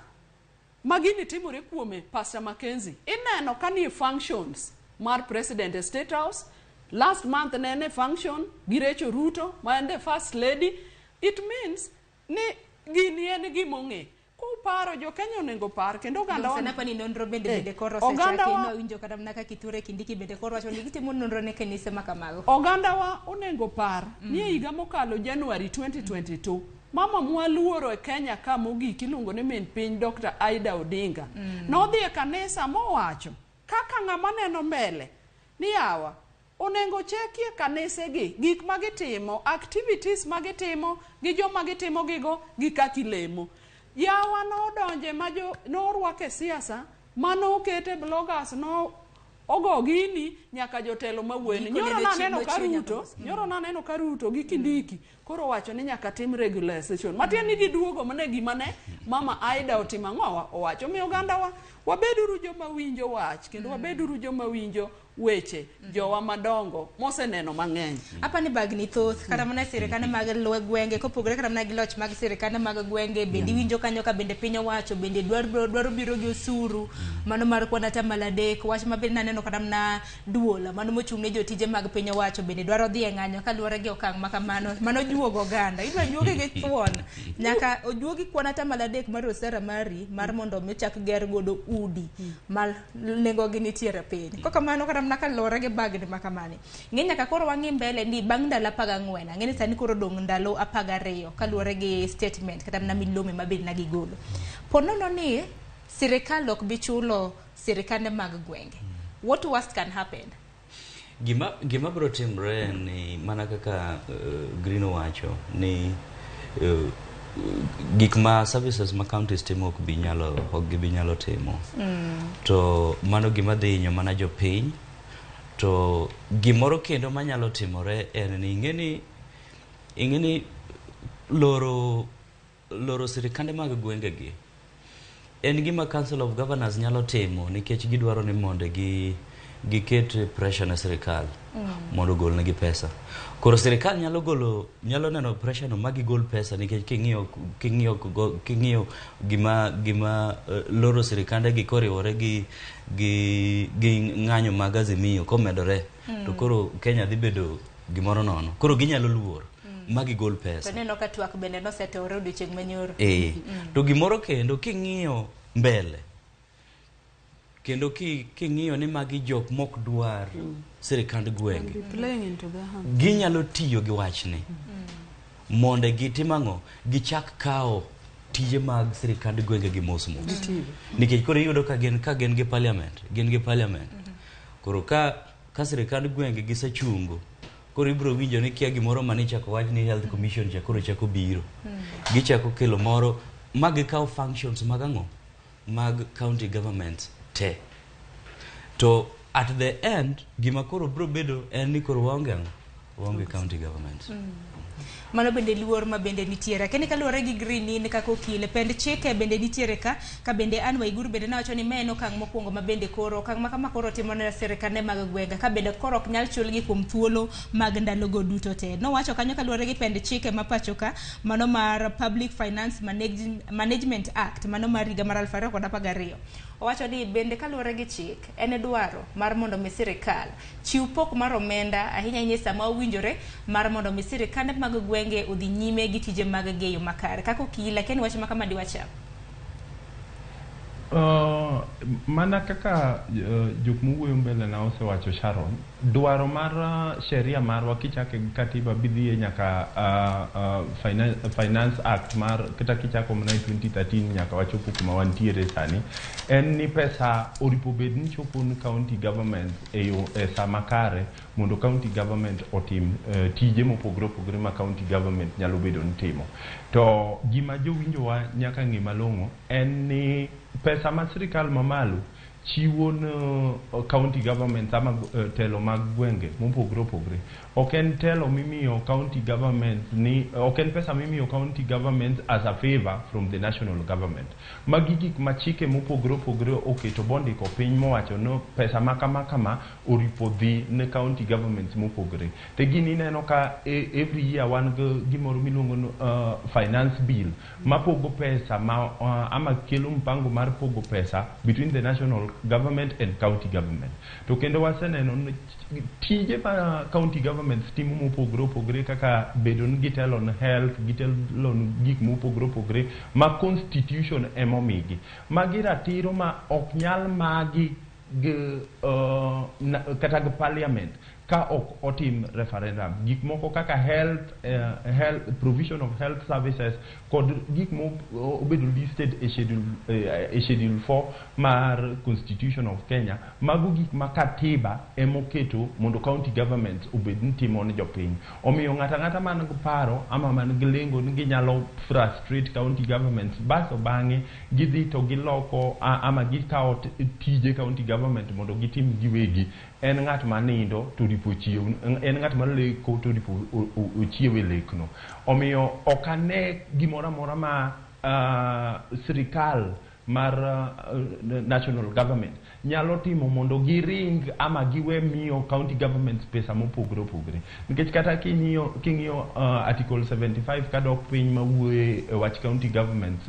ma gini timore kuome, Pastor Mackenzie, ineno ka nie functions mar president e State House. Last month ne en e function gi Rachel Ruto ma en the first lady. It means ni gini en gima ong'e. Kuparo jo Kenya onego par kendo oganda wa Sanapa ni nonro bende bende koro oganda osechaki. wa Nwawinjo kata mana ka Kithure Kindiki bende koro wacho ni gitimo nonro ne kanise ma kamago. Oganda wa onego par ni e higa mokalo January 2022, mama mwaluoro e Kenya ka mogik iluongo ni min piny Dr. Aida Odinga nodhi e kanisa mowacho kaka ng'ama neno mbele ni yawa onego chekie kanisegi gik magitimo, activities magitimo gi joma gitimo gigo gi kaka ilemo. Yawa nodonje ma jo norwake siasa manokete bloggers no ogo gini nyaka jotelo mawuoyo ni Gikone nyoro naneno ka nochiwo nyaka Ruto mos. nyoro naneno ka Ruto gi Kindiki koro wacho ni nyaka tim regularization, matiende ni giduogo mana e gima ne mama Aida otimo. Ang'o owacho? Omiyo oganda wa wabeduru joma winjo wach kendo wabeduru joma winjo weche jowa madongo moseneno mang'eny. Apa ni bagni thoth kata mana e sirikande mag gwenge kopogore kata mana gi loch mag sirikande mag gwenge bende iwinjo kanyo ka bende piny owacho bende dwaro biro gi osuru mano mar kwan 3% wach ma bende naneno kata mana duol mano mochung' ne jotije mag piny owacho bende dwaro dhi e ng'anyo kaluwore gi okang' ma kamano mano juogo oganda. Idwa juogi gi thuon nyaka ojuogi kwan 3% mar osara mari mar mondo mi ochak ger godo udi ma nengogi nitiere piny. Kokamano kata mana kaluwore gi bagni ma kamani, ng'e nyaka koro wang'i mbele ni bang' ndalo 14, ang'e ni sani koro odong' ndalo 12 kaluwore gi statement kata mana milome ma bende gigolo. Po nono ni sirikal ok bi chulo sirikande mag gwenge, what worst can happen? Gima biro timre en ni mana kaka Green owacho ni gik ma services ma counties timo ok gibi nyalo timo. To mano gima dhi hinyo mana jopiny. To gimoro kendo manyalo timore en ni ing'eni loro sirikande mag gwenge gi en gima Council of Governors nyalo timo nikech gidwaro ni mondo giket pressure ne sirikal mondo ogolnegi pesa. Koro sirikal nyalo neno pressure no ma gigol pesa nikech king'iyo gima loro sirikande gi koriwore gi ng'anyo mag Azimio komedore, to koro Kenya dhi bedo gimoro nono. Koro ginyalo luor ma gigol pesa. To neno ka twak bende nosetore odiochieng' manyoro. To gimoro kendo king'iyo mbele kendo king'iyo ni magi jok mok dwar sirikand gwenge, Be playing into their hands. ginyalo tiyo gi wachni mondo gitim ang'o? Gichak kawo tije mag sirikand gwenge gi mos mos, nikech koro iyudo ka gin gi parliament, gin gi parliament. Koro ka Ka sirikand gwenge gisechungo, koro ibiro winjo ni kia gimoro manichako wach ni Health Commission cha koro chako biro. Gichako kelo moro ma gikawo functions mag ang'o? Mag county governments te. To at the end, gima koro biro bedo en ni koro waonge ang'o? Waonge county governments. Mano bende luor ma bende nitiere. Lakini kaluwore gi Green in kaka okil, pend chike bende nitiere ka, ka bende Anne Waiguru bende nowacho ni ma en okang' mokwongo ma bende koro okang' ma kama koro timo ne sirikande mag gwenge ka bende koro ok nyal chulgi kuom thuolo mag ndalogo duto te. Nowacho kanyo kaluwore gi pend chike ma pacho ka, mano mar Public Finance Management Act, mano mar higa mar 2012. Owacho ni bende kaluwore gi chik, en dwaro mar mondo mi sirikal chiw pok mar omenda ahinya ahinya e sama owinjore mar mondo mi sirikande mag gwenge odhi nyime gi tije mag geyo makare. Kaka okil, akia ni wach ma kama diwacham. Mana kaka jok mowuoyo mbele na osewacho Sharon, dwaro mar sheria marwa kichake gi katiba bidhiye nyaka Finance Act mar kata kichako mana e 2013 nyaka wachopo kuma wantiere sani, en ni pesa oripo bed ni chopo ne county government e yo e sama kare mondo county government otim tije mopogore opogore ma county government nyalo bedo ni timo. To gima jowinjowa nyaka ng'e malong'o en ni pesa ma sirikal mamalo chiwo ne county government ama telo mag gwenge mopogore opogore ok en telo mimiyo county government ni ok en pesa mimiyo county government as a favor from the national government. Magi gik ma chike mopogore opogore oketo bondiko piny mowacho no pesa ma kama kama oripo dhi ne county governments mopogore. To gini ineno ka every year wan gi gimoro miluongo ni finance bill mapogo pesa ma ama kelo mpango mar pogo pesa between the national government and county government. To kendo waseneno ni tije ma county governments timo mopogore opogore kaka bedo ni gitelo ne health, gitelo ne gik mopogore opogore ma constitution emomigi. Magi ratiro ma ok nyal magi gi kata gi parliament ka ok otim referendum. Gik moko kaka health provision of health services kod gik mo obedo listed e schedule 4 mar Constitution of Kenya, mago gik ma katiba emoketo mondo county governments obed ni timo ne jopiny. Omiyo ng'ato ang'ata man gi paro ama man gi lengo ni ginyalo frustrate county governments baso bang'e gidhi to giloko ama gikawo tije county government mondo gitim giwegi, en ng'at ma nindo to ripo chiew, en ng'at ma leko to ripo ochiew e lekno. Omiyo ok ane gimoro amora ma sirikal mar national government nyalo timo mondo giring ama giwe miyo county governments pesa mopogore opogore, nikech kata king'iyo article 75 kadok piny mawuoye e wach county governments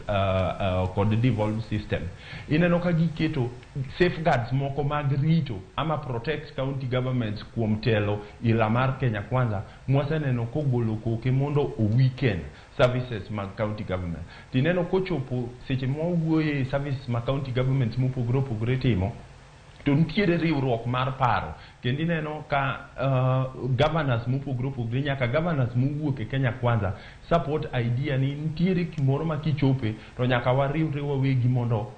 kod devolved system, ineno ka giketo safeguards moko mag rito ama protect county governments kuom telo ila mar Kenya Kwanza mwaseneno kogolo koke mondo o weaken services mag county government. Tineno kochopo seche mwawuoye services ma county governments mopogore opogore timo, to nitiere riwruok mar paro kendo ineno ka governors mopogore opogore nyaka governors mowuok e Kenya Kwanza support idea ni nitiere gimoro ma kichope to nyaka wariwre wawegi mondo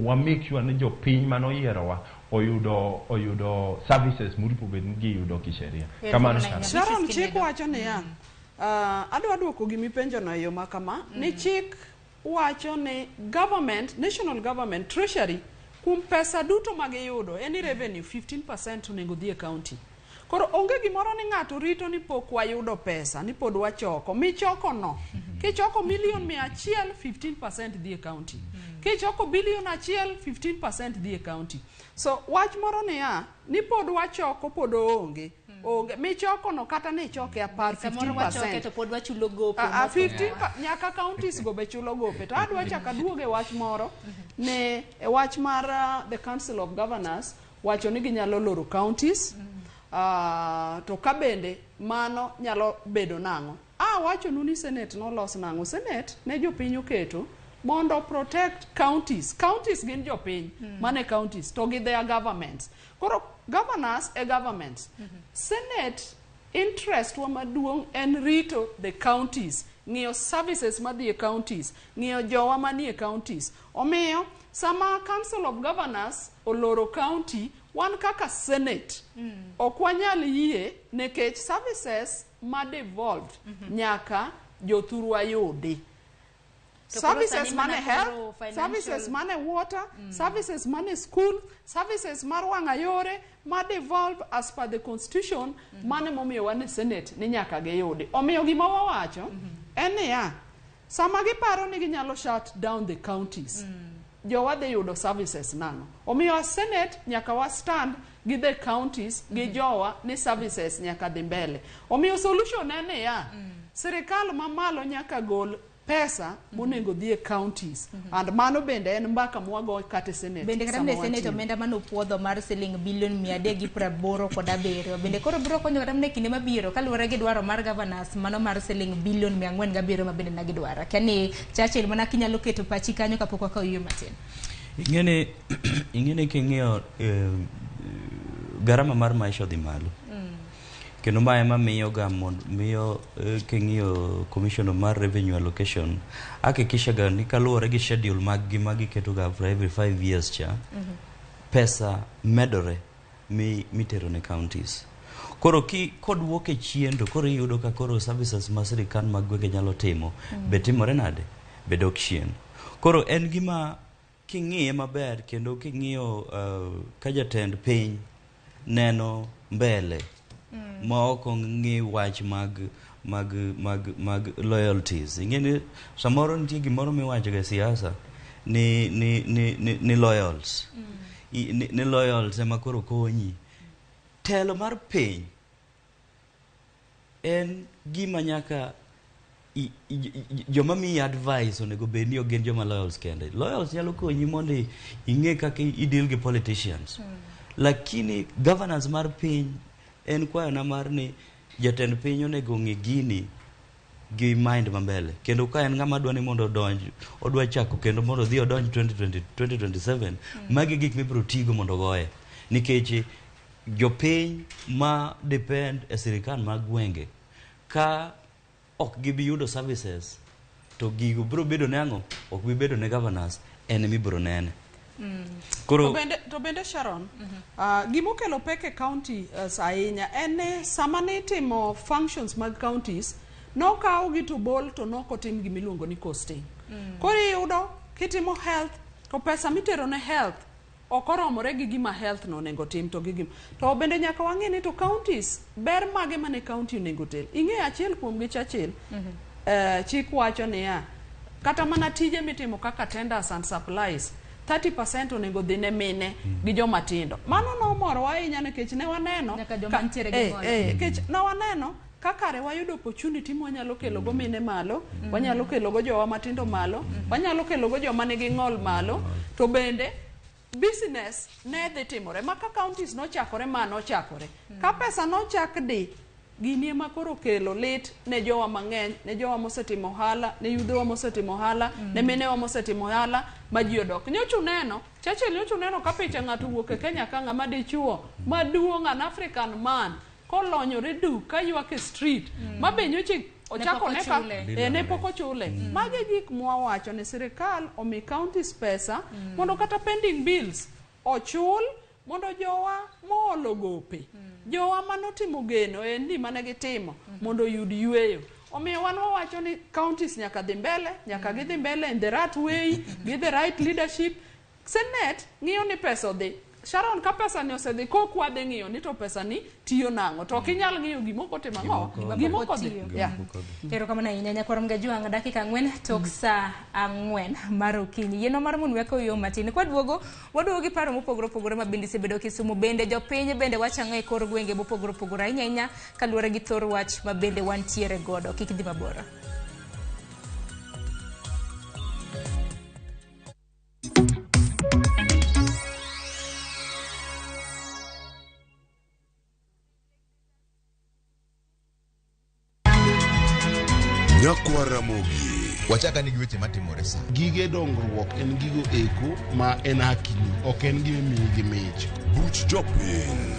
wa make sure ni jopiny manoyierowa oyudo services moripo bed ni giyudo kisheria. Kamano, Sharon. Sharon, chik wacho niya, adwa duoko gimipenjono e yo ma kama, ni chik wacho ni government, national government treasury, kuom pesa duto ma giyudo, any revenue, 15% onego dhi e county. Koro onge gimoro ni ng'ato rito ni pok wayudo pesa, ni pod wachoko. Michoko no, kichoko milion 100, 15% dhi e county. Kichoko bilion 1, 15% dhi e county. So wach moro niya, ni pod wachoko pod oonge. Onge. Michoko no kata ni ichoke 10, Samoro wachoke 15%. to pod wachulo gope. 15 nyaka counties go be chulo gope. To adwa chako aduog e wach moro ne e wach mar the Council of Governors wacho ni ginyalo loro counties. To ka bende mano nyalo bedo nang'o? Wachonu ni Senate nolos nang'o? Senate ne jopiny oketo mondo protect counties. Counties gin jopiny mane counties to gi their governments. Koro governors e governments. Senate interest wa maduong' en rito the counties, ng'iyo services madhi e counties, ng'iyo jowa manie counties. Omiyo sama Council of Governors oloro county. Wan kaka Senate ok wanyal yie nikech services ma devolved nyaka jothurwa yudi. To koro Services sani mana mane health, koro financial- services mane water, services mane school, services mar wang'a yore ma devolve as per the constitution. Mane momiyo wan e Senate ni nyaka giyudi. Omiyo gima wawacho en niya, sama giparo ni ginyalo shut down the counties, jowa dhi yudo services nang'o? Omiyo as Senate nyaka wa stand gi the counties gi jowa ni services nyaka dhi mbele. Omiyo solution en niya, sirikal mamalo nyaka gol pesa monego dhi e counties, and mano bende en mbaka mwago kata e Senate. Bende kata sama mana e Senate wantie. Omenda manopuodho mar siling bilion 387 bende koro biro konyo kata mana e kinde mabiro kaluwore gi dwaro mar governors mano mar siling bilion 407 ma bende ne gidwaro. Akia ni Churchill mana kinyalo keto pachi kanyo kapok wakawo yueyo matin. Ing'eni king'iyo garama mar maisha odhi malo. Kendo ma ema miyo ga miyo king'iyo commission mar revenue allocation hakikisha ga ni kaluwore gi schedule mag gi ma giketo ga for every 5 years cha, pesa medore mi mitero ne counties. Koro ki koduok e chien to koro iyudo ka koro services ma sirikal mag gwenge nyalo timo be timore nade, be dok chien. Koro en gima king'iye maber kendo king'iyo ka jatend piny neno mbele ma ok ong'i wach mag loyalties. Ing'e ni samoro nitie gimoro miwacho ga e siasa ni loyals. Ni loyals ema koro konyi telo mar piny. En gima nyaka joma miyi advice onego bed ni ok gin joma loyals kende. Loyals nyalo konyi mondo ing'e kaka i deal gi politicians, lakini governance mar piny en kwayona mar ni jatend piny onego ng'i gini gi mind mambele. Kendo ka en ng'ama dwa ni mondo odonj, odwa chako kendo mondo odhi odonj 2020 2027, magi gik mibiro tigo mondo ogoye, nikech jopiny ma depend e sirikal mag gwenge ka ok gibi yudo services to gigo biro bedo ne ang'o? Ok bi bedo ne governors en emibiro nene koro. To bende Sharon, gimokelo pek e county ahinya en ni sama nitimo functions mag counties, nokawgi to bol to nokotim gimiluongo ni costing. Koro iyudo kitimo health to pesa mitero ne health ok oromore gi gima health no onego tim. To gi gima to bende nyaka wang'e ni to counties ber mage mane county onego tel. Ing'e achiel kuom gi Churchill, chik wacho niya, kata mana tije mitimo kaka tenders and supplies, 30% onego dhi ne mine gi joma tindo. Mano nomorowa ahinya nikech ne waneno Nyaka joma nitiere gi ng'ol. Nikech ne waneno ka kare wayudo opportunity mwanyalo kelo go mine malo, wanyalo kelo go jowa matindo malo, wanyalo kelo go joma nigi ng'ol malo, to bende business ne dhi timore. Ma ka counties nochakore, ma nochakore ka pesa nochak di gini ema koro kelo lit ne jowa mang'eny, ne jowa mosetimo ohala, ne yudhewa mosetimo ohala, ne minewa mosetimo ohala ma ji odok. Nyocha uneno Churchill, nyocha uneno ka picha ng'ato wuok e Kenya ka ng'ama dichuo maduong', an African man, kolonyore duk ka ywak e street ma be nyocha ochako pok ne ka ochule. Ne pok ochule. Magi e gik mwawacho ni sirikal omi counties pesa mondo kata pending bills ochul, mondo jowa moolo gope, jowa manotimo geno en ni mane gitimo mondo oyud yweyo. Omiyo wan wawacho ni counties nyaka dhi mbele, nyaka gidhi mbele in the right way gi the right leadership. Senate ng'iyo ni pesa odhi. Sharon, ka pesa ni osedhi kok wadhi ng'iyo ni to pesa ni tiyo nang'o, to ok inyal ng'iyo gimoko timo ang'o, Gimoko- gimoko dhi Tiyo. yeah. Erokamano ahinya nyakwar Mgajwang'. Dakika 4 tok saa 4 mar okinyi. Yienwa mar mondo wekaw yo matin. Kwaduogo, waduogo gi paro mopogore opogore ma bende osebedo Kisumu. Bende jopiny bende wacho ang'o e kor gwenge mopogore opogore, ahinya ahinya kaluwore gi thor wach ma bende wantiere godo. Kik idhi mabor. Nyakwa Ramogi. Wachaka ni gi weche matimore sa. Gige dongruok en gigo eko ma en hakini, ok en gima imiyi gi mich. Buch jopiny.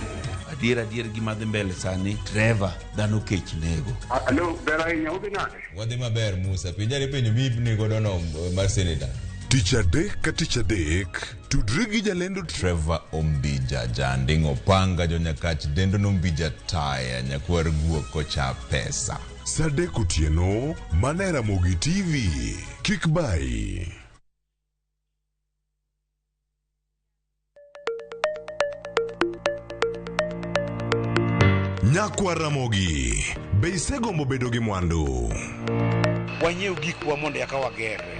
Adier adier, gima dhi mbele sani, Trevor, dhano kech nego. Alo, ber ahinya, udhi nade? Wadhi maber, Musa. Penjane penjo mibni godo no mar senator. Tich adek ka tich adek, tudri gi jalendo Trevor Ombija, janding opanga jonyakach dendo nombija taya nyakwar guok kocha pesa. Sa 3 otieno, mana e Ramogi TV. Kik bayi. Nyakwar Ramogi, be isegombo bedo gi mwandu? Wanyiew gikwa mondo eka wagerre.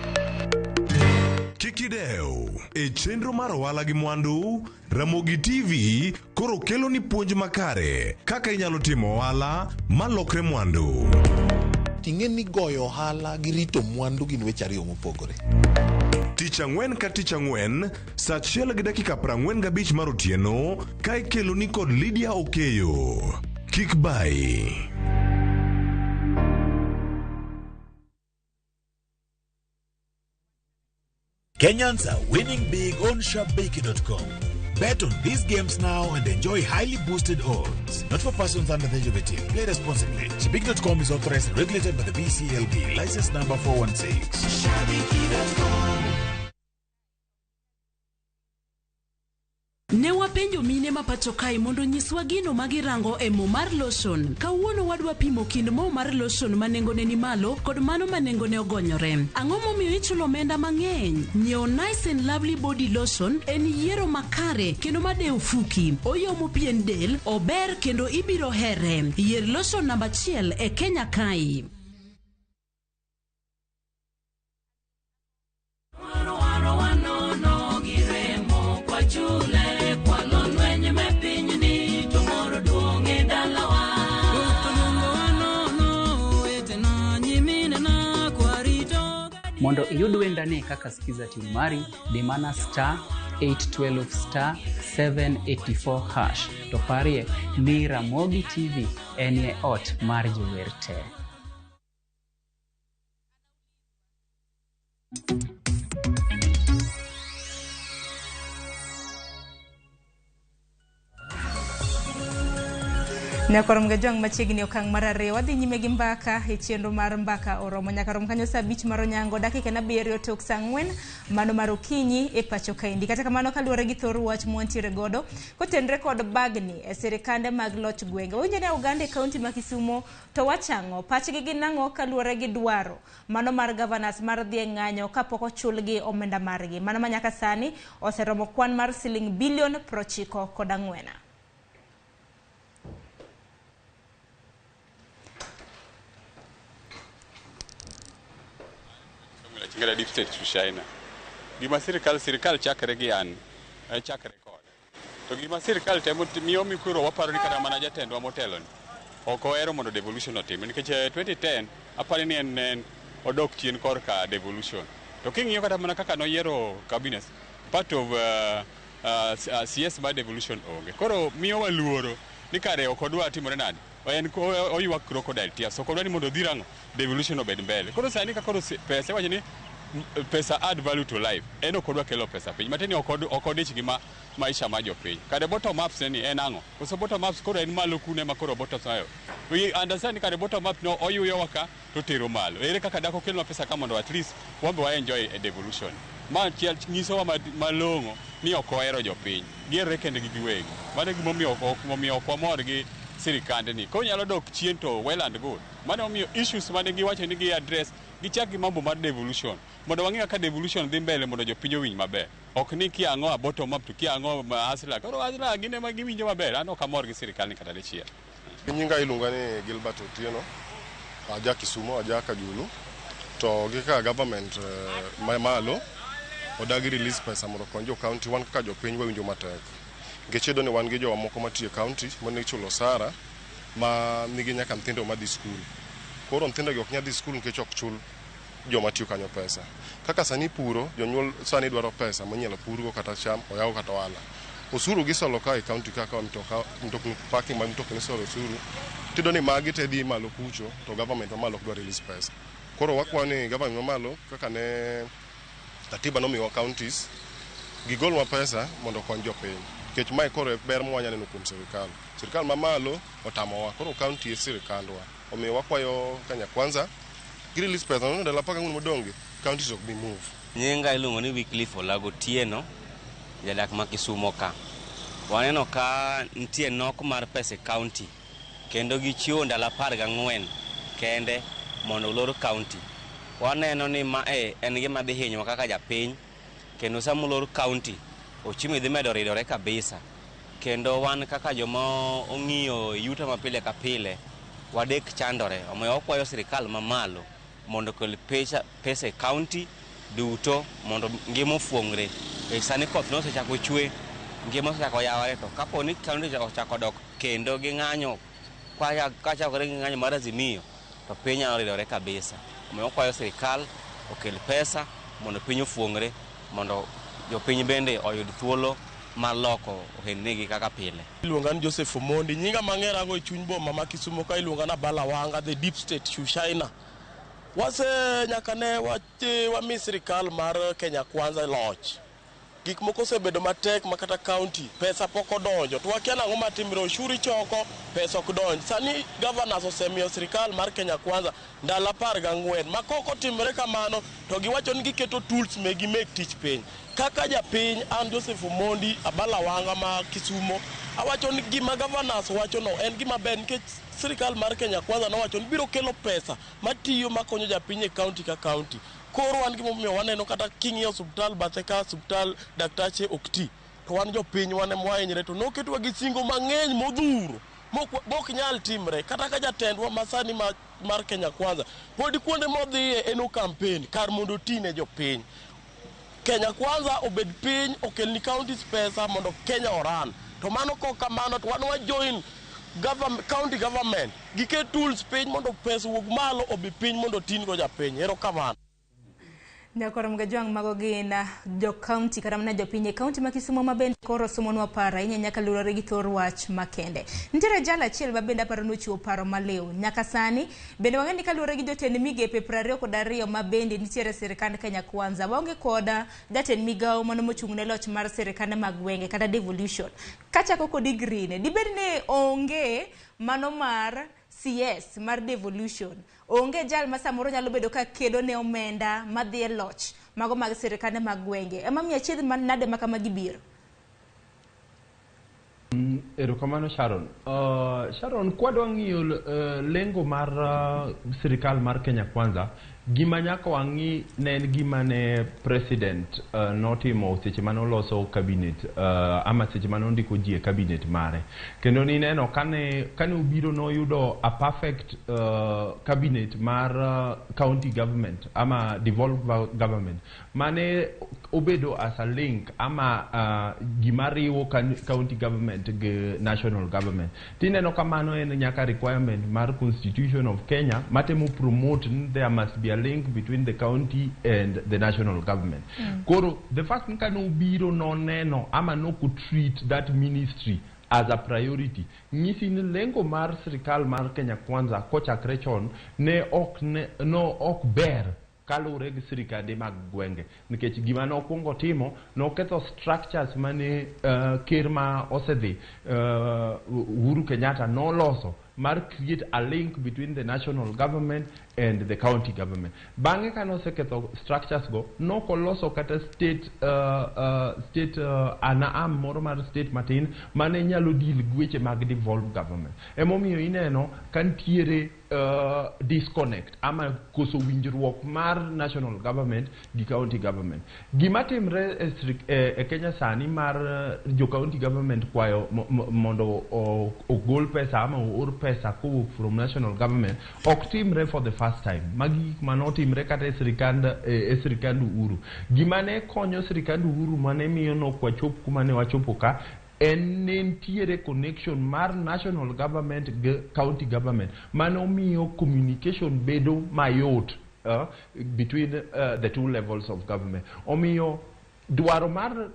Kik idew, e chenro mar ohala gi mwandu, Ramogi TV koro kelo ni puonj makare kaka inyalo timo ohala malokre mwandu. Ting'e ni goyo ohala gi rito mwandu gin weche ariyo mopogore. Tich ang'wen ka tich ang'wen, sa 1:45 mar otieno, ka ikelo ni kod Lydia Okeyo. Kik bayi. Kenyans are winning big on Shabiki.com. Bet on these games now and enjoy highly boosted odds. Not for persons under the age of 18. Play responsibly. Shabiki.com is authorized and regulated by the BCLB. License number 416. Shabiki.com. Ne wapenjo mine ma pacho kae mondo nyiswa gino ma girango e mo mar lotion. Kawuono wadwa pimo kind mo mar lotion ma nengone ni malo kod mano ma nengone ogonyore. Ang'o momiyo ichulo omenda mang'eny? Nyiewo Nice and Lovely Body Lotion en yiero makare kendo madewo fuki. Oyomo pien del, ober kendo ibiro here. Yier lotion namba 1 e Kenya kae. Mondo iyud wendani kaka Skiza tune mari, di mana star 812 star 784 hash. To parie ni Ramogi TV enie ot mar jower te. Nyaka rom gajwang' machiegni okang' mar 2 wadhi nyime gi mbaka e chenro mar mbaka oromo nyaka rom kanyo saa 5 mar onyango dakika 7 tok saa 4 mano mar okinyi e pacho kaendi. Kata kamano kaluwore gi thor wach mwantiere godo kotenre kod bagni e sirikande mag loch gwenge. Wawinjo ni Uganda e kaunti ma Kisumo to wachang'o pachgi gin nang'o kaluwore gi dwaro mano mar governors mar dhi e ng'anyo kapok ochulgi omenda margi. Mano ma nyaka sani oseromo kwan mar siling bilion 94. Chingala deep state to China. Gima sirikal chakre gi an, chakre kode. To gima sirikal temo miyo mikuro waparo ni kata mana jatendwa motelo ni. Ok ohero mondo devolution otim. Nikech 2010 aparo ni en odok chien korka devolution. To king'iyo kata mana kaka noyiero cabinet, part of CS mar devolution onge. Koro miyo waluoro ni kare ok odwa timore nade. En oywak crocodile tears. Ok odwa ni mondo odhi rang'o devolution obed mbele. Koro sani ka koro pesa iwacho ni pesa add value to life. En ok odwa kelo pesa piny. Matiende ni ok odich gi maisha ma jopiny. Kare bottom ups ni en ang'o? Koso bottom ups koro en malo kune ma koro bottom ups ayo. We understand ni kare bottom up no oyuyowa ka to tero malo. Ere kaka dak okelnwa pesa ka mondo at least wan be wa enjoy a devolution. Ma achiel nyisowa malong'o ni ok ohero jopiny. Gierre kendgi giwegi. Mano e gimomiyo ok wamor gi sirikande ni. Konyalo dok chien to well and good. Mano omiyo issues mane giwacho ni gi address gichak gi mambo mar devolution. Mondo wang'e kaka devolution dhi mbele mondo jopiny owinj maber. Ok ni kia ang'o a bottom up to kia ang'o hustler. Koro hustler gin ema giwinjo maber. An ok amor gi sirikal ni kata dichiel. Nyinga iluonga ni Gilbert Otieno. Aja Kisumo, aja Kajulu. To gi kaka government malo odagi release pesa mondo okony jo county, wan kaka jopiny wawinjo matek. Nikech iyudo ni wan gi jowa moko matiyo e county monego ichulo osara ma nigi nyaka nyithindo madhi skul. Koro nyithindo gi ok nyal dhi skul nikech ok chul joma tiyo kanyo pesa. Kaka sani puro, jonyuol sani dwaro pesa minyalo purgo kata cham, oyaw kata ohala. Osuru gisolo ka e county kaka mtoka, mtokni parking mag mtokni isolo osuru. Tiyudo ni magi te dhi malo kucho to government mamalo ok dwa release pesa. Koro wakwayo ni government mamalo kaka ne katiba nomiyowa counties gigolnwa pesa mondo okony jopiny. Nikech mae koro e ber mwanya neno kuom sirikal. Sirikal mamalo otamowa, koro county e sirikandwa. Omiyo wakwayo Kenya Kwanza Gi release pesa no ndalo 14 modong' gi counties ok bi move. Nyinga iluongo ni Wycliffe Olago Otieno, jadak ma Kisumo ka. Waneno ka nitie nok mar pesa e county kendo gichiwo ndalo 14 kende mondo olor county. Waneno ni mae en gima dhi hinyowa kaka japiny kendo sama olor county uchumi dhi medo ridore kabisa. Kendo wan kaka joma ong'iyo yuto ma pile ka pile wadek chandore. Omiyo wakwayo sirikal mamalo mondo okel pesa e county duto mondo ngima ofuong're. Sani koth nosechako chwe, ngima osechako yawore, to kapo ni county ochako dok kendo gi ng'anyo kachakore gi ng'anyo mar Azimio to piny nyalo ridore kabisa. Omiyo wakwayo sirikal okel pesa mondo piny ofuong're mondo jopiny bende oyud thuolo mar loko ohendnigi kaka pile. Iluonga ni Joseph Omondi, nyinga mang'erago e chuny boma ma Kisumo ka iluonga na Bala Wanga, the deep state Shushaina. Wase nyaka ne wami sirikal mar Kenya Kwanza loch. Gik moko osebedo matek ma kata county pesa pok odonjo. To wakia nang'o matimre, ushuru ichoko, pesa ok donj. Sani governors osemiyo sirikal mar Kenya Kwanza ndalo 14 ma kok otimre kamano to giwacho ni giketo tools megi mek tich piny. Kaka japiny an Joseph Omondi Abala Wanga ma Kisumo, awacho ni gima governors wacho no en gima ber nikech sirikal mar Kenya Kwanza nowacho ni biro kelo pesa matiyo makonyo japiny e county ka county. Koro wan gimomiyo waneno kata king'iyo osuptal bathe ka osuptal daktache ok ti. To wan jopiny wan ema wahinyre to noketwa gi singo mang'eny modhuro mok nyal timre. Kata ka jatendwa masani mar Kenya Kwanza pod kuonde modhiye en o campaign kar mondo oti ne jopiny. Kenya Kwanza obed piny okelni counties pesa mondo Kenya oran. To mano kok kamano to wan wa join county government giket tools piny mondo pesa wuog malo obi piny mondo otin go japiny. Erokamano. Nyakoro Mgajwang' mago gin jo county kata mana jopiny e county ma Kisumo ma bende koro somonwa paro ahinya nyaka luwore gi thor wach makende. Nitiere jal achiel ma bende aparo ni ochiwo paro maliw. Nyaka sani bende wang'e ni kaluwore gi jotend migepe 22 ma bende nitiere e sirikand Kenya Kwanza, waonge kod jatend migawo mano mochung' ne loch mar sirikande mag gwenge kata devolution. Kachako kod Green, dibed ni onge mano mar CS mar devolution, onge jal ma samoro nyalo bedo ka kedo ne omenda madhi e loch mago mag sirikande mag gwenge. Ema miyo achiedh nade ma kama gibiro? Erokamano Sharon. Sharon, kwadwa ng'iyo lengo mar sirikal mar Kenya Kwanza, gima nyaka wang'i ne en gima ne president notimo seche mane oloso cabinet ama seche mane ondiko ji e cabinet mare. Kendo nineno kane obiro noyudo a perfect cabinet mar county government ama devolved government mane obedo as a link ama gima riwo county government gi national government. Tineno kamano en nyaka requirement mar Constitution of Kenya matemo promote ni there must be a link between the county and the national government. Koro the fact ni kane obiro noneno ama nok treat that ministry as a priority, nyisi ni lengo mar sirikal mar Kenya Kwanza kochakre chon ne ok ber kaluwore gi sirikande mag gwenge, nikech gima nokwongo timo noketho structures mane ker ma osedhi Uhuru Kenyatta noloso mar create a link between the national government and the county government. Bang'e kane oseketho structures go, nokoloso kata state an arm moro mar state matin mane nyalo deal gi weche mag devolved government. Emomiyo ineno ka nitiere disconnect ama koso winjruok mar national government gi county government. Gima timre e Kenya sani mar jo county government kwayo mondo ogol pesa ama oor pesa kowuok from national government ok timre for the first time. Magi gik manotimre kata e sirikand Uhuru. Gima ne konyo sirikand Uhuru mane miyo nok wachop kuma ne wachopo ka en ne nitiere connection mar national government gi county government mano miyo communication bedo mayot between the two levels of government. Omiyo dwaro mar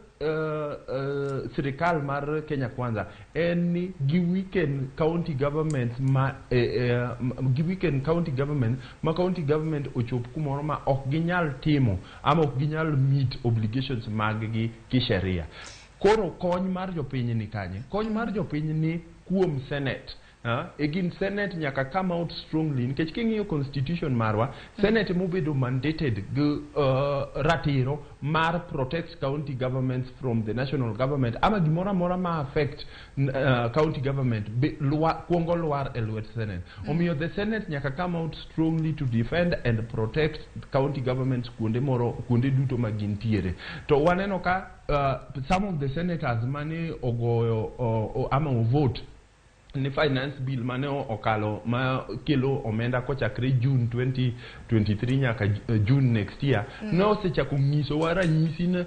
sirikal mar Kenya Kwanza en ni gi weaken county government ma gi weaken county government ma county government ochop kumoro ma ok ginyal timo ama ok ginyal meet obligations mag gi kisheria. Koro kony mar jopiny ni kanye? Kony mar jopiny ni kuom Senate. Again, Senate nyaka come out strongly nikech king'iyo constitution marwa, Senate mobedo mandated gi ratiro mar protect county governments from the national government ama gimoro amora ma affect county government be, kuongo lwar e lwet Senate. Omiyo the Senate nyaka come out strongly to defend and protect county governments kuonde moro kuonde duto ma gintiere. To waneno ka some of the senators mane ogoyo ama vote ni finance bill mane okalo ma kelo omenda kochakre June 2023 nyaka June next year, ne osechako nyisowa ranyisi ni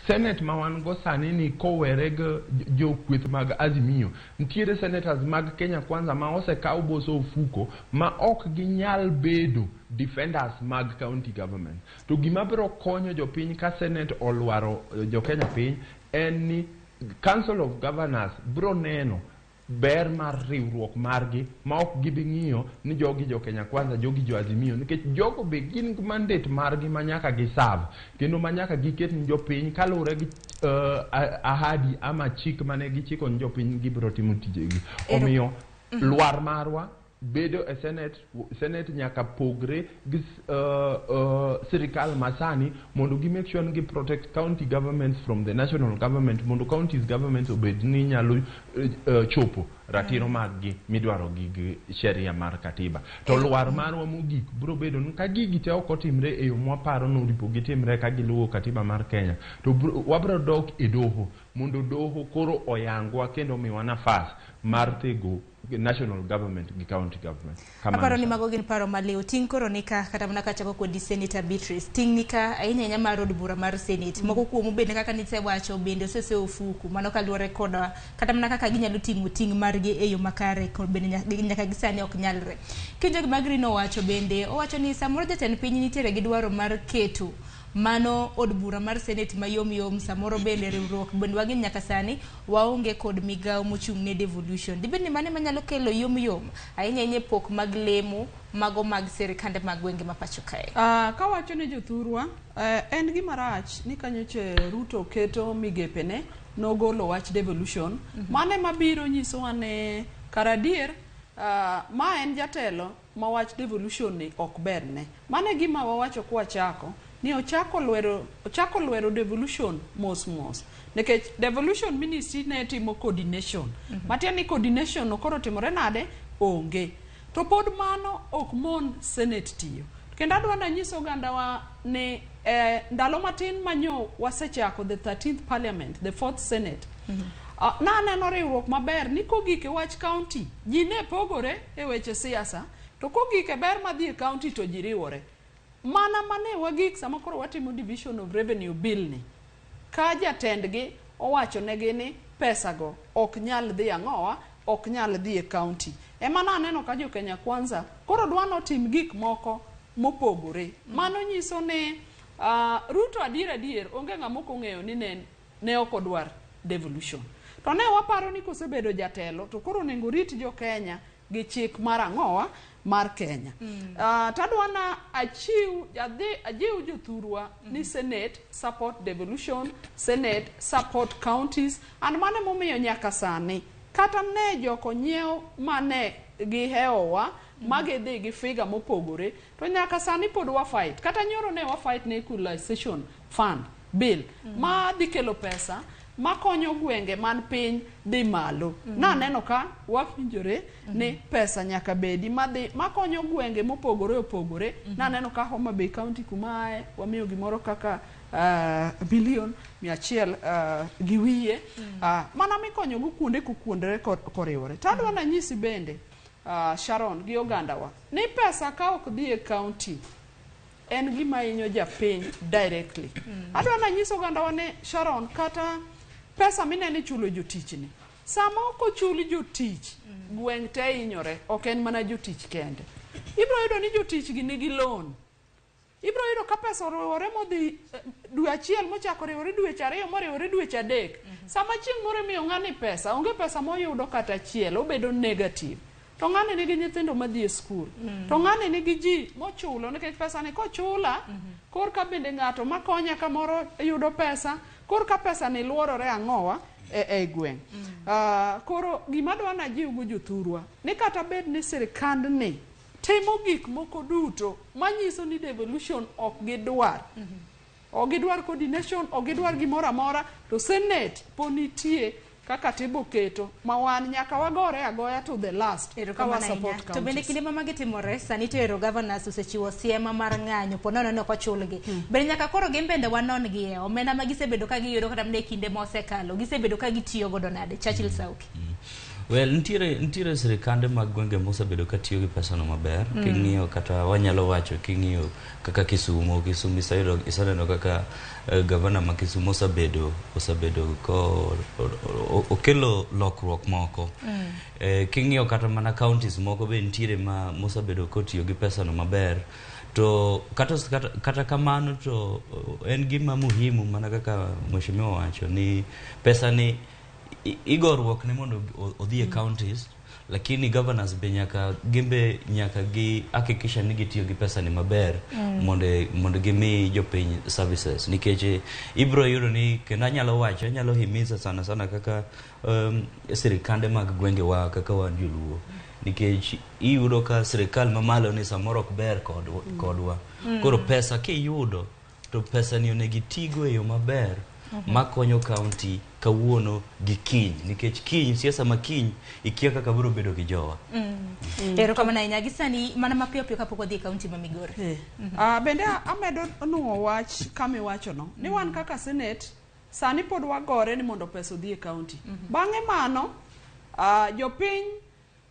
Senate ma wan go sani ni kowere gi jokweth mag Azimio, nitiere senators mag Kenya Kwanza ma osekaw boso ofuko ma ok ginyal bedo defenders mag county government. To gima biro konyo jopiny ka Senate olwaro jo Kenya piny en ni Council of Governors biro neno ber mar riwruok margi ma ok gibi ng'iyo ni jogi jo Kenya Kwanza, jogi jo Azimio, nikech jogo be gin gi mandate margi ma nyaka giserve kendo ma nyaka giket ni jopiny kaluwore gi ahadi ama chik mane gichiko ni jopiny gibiro timo tijegi. Omiyo lwar marwa bedo e Senate, Senate nyaka pogre gi sirikal masani mondo gi make sure ni gi protect county governments from the national government, mondo counties governments obed ni nyalo chopo ratiro mag-gi midwaro gi sheria mar katiba. To lwar marwa mogik biro bedo ni ka gigi te ok otimre e yo mwaparo noripo gitimre ka giluwo katiba mar Kenya, to wabiro dok e doho mondo doho koro oyangwa kendo miwa nafas mar thego national government gi county government. Kamano. Aparo ni mago gin paro maliw. Ting' koro nika kata mana kachako kodi, Senator Beatrice. Ting' nika ahinya ahinya mar od bura mar Senate. Moko kuomu bende kaka nisewacho bende osese ofuku. Mano kaluwore kod kata mana kaka ginyalo ting'o ting' margi e yo makare kod bende nyaka gisani ok nyalre. Kinjo gima Green owacho bende, owacho ni samoro jatend piny nitiere gi dwaro mar keto mano od bura mar Senate mayom yom, samoro bende riwruok bende wang'e nyaka sani waonge kod migawo mochung' ne devolution. Dibed ni mane manyalo kelo yom yom ahinya ahinya e pok mag lemo mago mag sirikande mag gwenge ma pacho kae? Kawacho ne jothurwa, en gima rach ni kanyoche Ruto keto migepene nogolo wach devolution. Mane mabiro nyisowa ni kar adier, ma en jatelo ma wach devolution ni ok berne. Mano e gima wawacho kwachako ni ochako lwero devolution mos mos nikech devolution ministry ne timo coordination. Matiende ni coordination no koro timore nade? Onge. To pod mano ok mon Senate tiyo. Kendo adwa nanyis ogandawa ni ndalo matin manyo wasechako the 13th parliament, the fourth Senate. Naneno riwruok maber ni kogik e wach county, ji ne pogore e weche siasa, to kogik e ber madhi e county to ji riwore. Mana mane wagik sama koro watimo division of revenue bill ni, ka jatendgi owacho negi ni pesago ok nyal dhi ang'owa, ok nyal dhi e county. Ema naneno ka jo Kenya Kwanza koro dwa notim gik moko mopogore. Mano nyiso ni Ruto adier adier onge ng'ama ok ong'eyo ni ne ok odwar devolution. To ne waparo ni kosebedo jatelo to koro onego orit jo Kenya gi chik mar ang'owa mar Kenya. Tadwa na achiw adhi ajiw jothurwa ni Senate support devolution, Senate support counties, and mano emomiyo nyaka sani kata ne joko nyiew mane gihewowa ma gidhi gi figure mopogore to nyaka sani pod wa fight. Kata nyoro ne wa fight ne equalization fund bill ma dhi kelo pesa makonyo gwenge man piny dhi malo. Naneno ka wawinjore ni pesa nyaka bedi madhi makonyo gwenge mopogore opogore. Naneno ka Homa Bay County kuma aye wamiyo gimoro kaka bilion 100 gi wiye, mana mikonyo go kuonde kokuondre koriwore. To adwa nanyisi bende, Sharon gi ogandawa, ni pesa ka ok dhi e county en gima hinyo japiny directly. Adwa nanyis ogandawa ni Sharon, kata pesa mineno ichulo jotich ni, sama ok ochul jotich, gweng' te hinyore, ok en mana jotich kende. Ibiro yudo ni jotich gi nigi loan. Ibiro yudo ka pesa oriwore modhi dwe achiel mochako riwore dweche 2 moriwore dweche 3. Sama chieng' moro imiyo ng'ani pesa, onge pesa moyudo kata achiel, obedo negative. To ng'ani nigi nyithindo madhi e skul. To ng'ani nigi ji mochulo nikech pesa ni kochula, korka bende ng'ato makonya kamoro yudo pesa, korka pesa ni luorore ang'owa, e gweng'. Koro gima dwa najiwgo jothurwa ni kata bed ni sirikandni timo gik moko duto manyiso ni devolution ok gidwar. Ok gidwar coordination, ok gidwar gimoro amora, to Senate po nitie kaka katiba oketo ma wan nyaka wagore agoya to the last ka wa Erokamano support ahinya. To bende counties. kinde ma magi timore, sani to ero governors osechiwo siem mar ng'anyo po nono ni ok ochulgi. Bende nyaka koro gin bende wanon gi e omenda ma gisebedo ka giyudo kata mana e kinde mosekalo, gisebedo ka gitiyo godo nade? Churchill Sauki. Well, nitiere sirikande mag gwenge mosebedo ka tiyo gi pesano maber. King'iyo kata wanyalo wacho king'iyo kaka Kisumu, Kisumu iseneno kaka gavana ma Kisumu osebedo ko okelo lokruok moko. King'iyo kata mana counties moko be nitiere ma mosebedo kotiyo gi pesano maber. To kata kamano to en gima muhimu mana kaka mheshimiwa wacho ni pesa ni igoruok ne mondo odhi e counties, lakini governors be nyaka gimbe nyaka gi hakikisha ni gitiyo gi pesa ni maber mondo gimi jopiny services, nikech ibro yudo ni kendo anyalo wacho, anyalo himiza sana sana kaka sirikande mag gwengewa kaka wan joluo, nikech iyudo ka sirikal mamalo ni samoro ok ber kodwa. Koro pesa kiyudo to pesa ni onego itigo e yo maber makonyo county kawuono gi kiny, nikech kiny siasa ma kiny ikia kaka biro bedo gi jowa. Erokamano ahinya. Gi sani mana mapiyo piyo kapok wadhi e county ma Migori. Bende amedo nuo wach kamiwacho no ni wan kaka Senate sani pod wagore ni mondo pesa odhi e county. Bang'e mano jopiny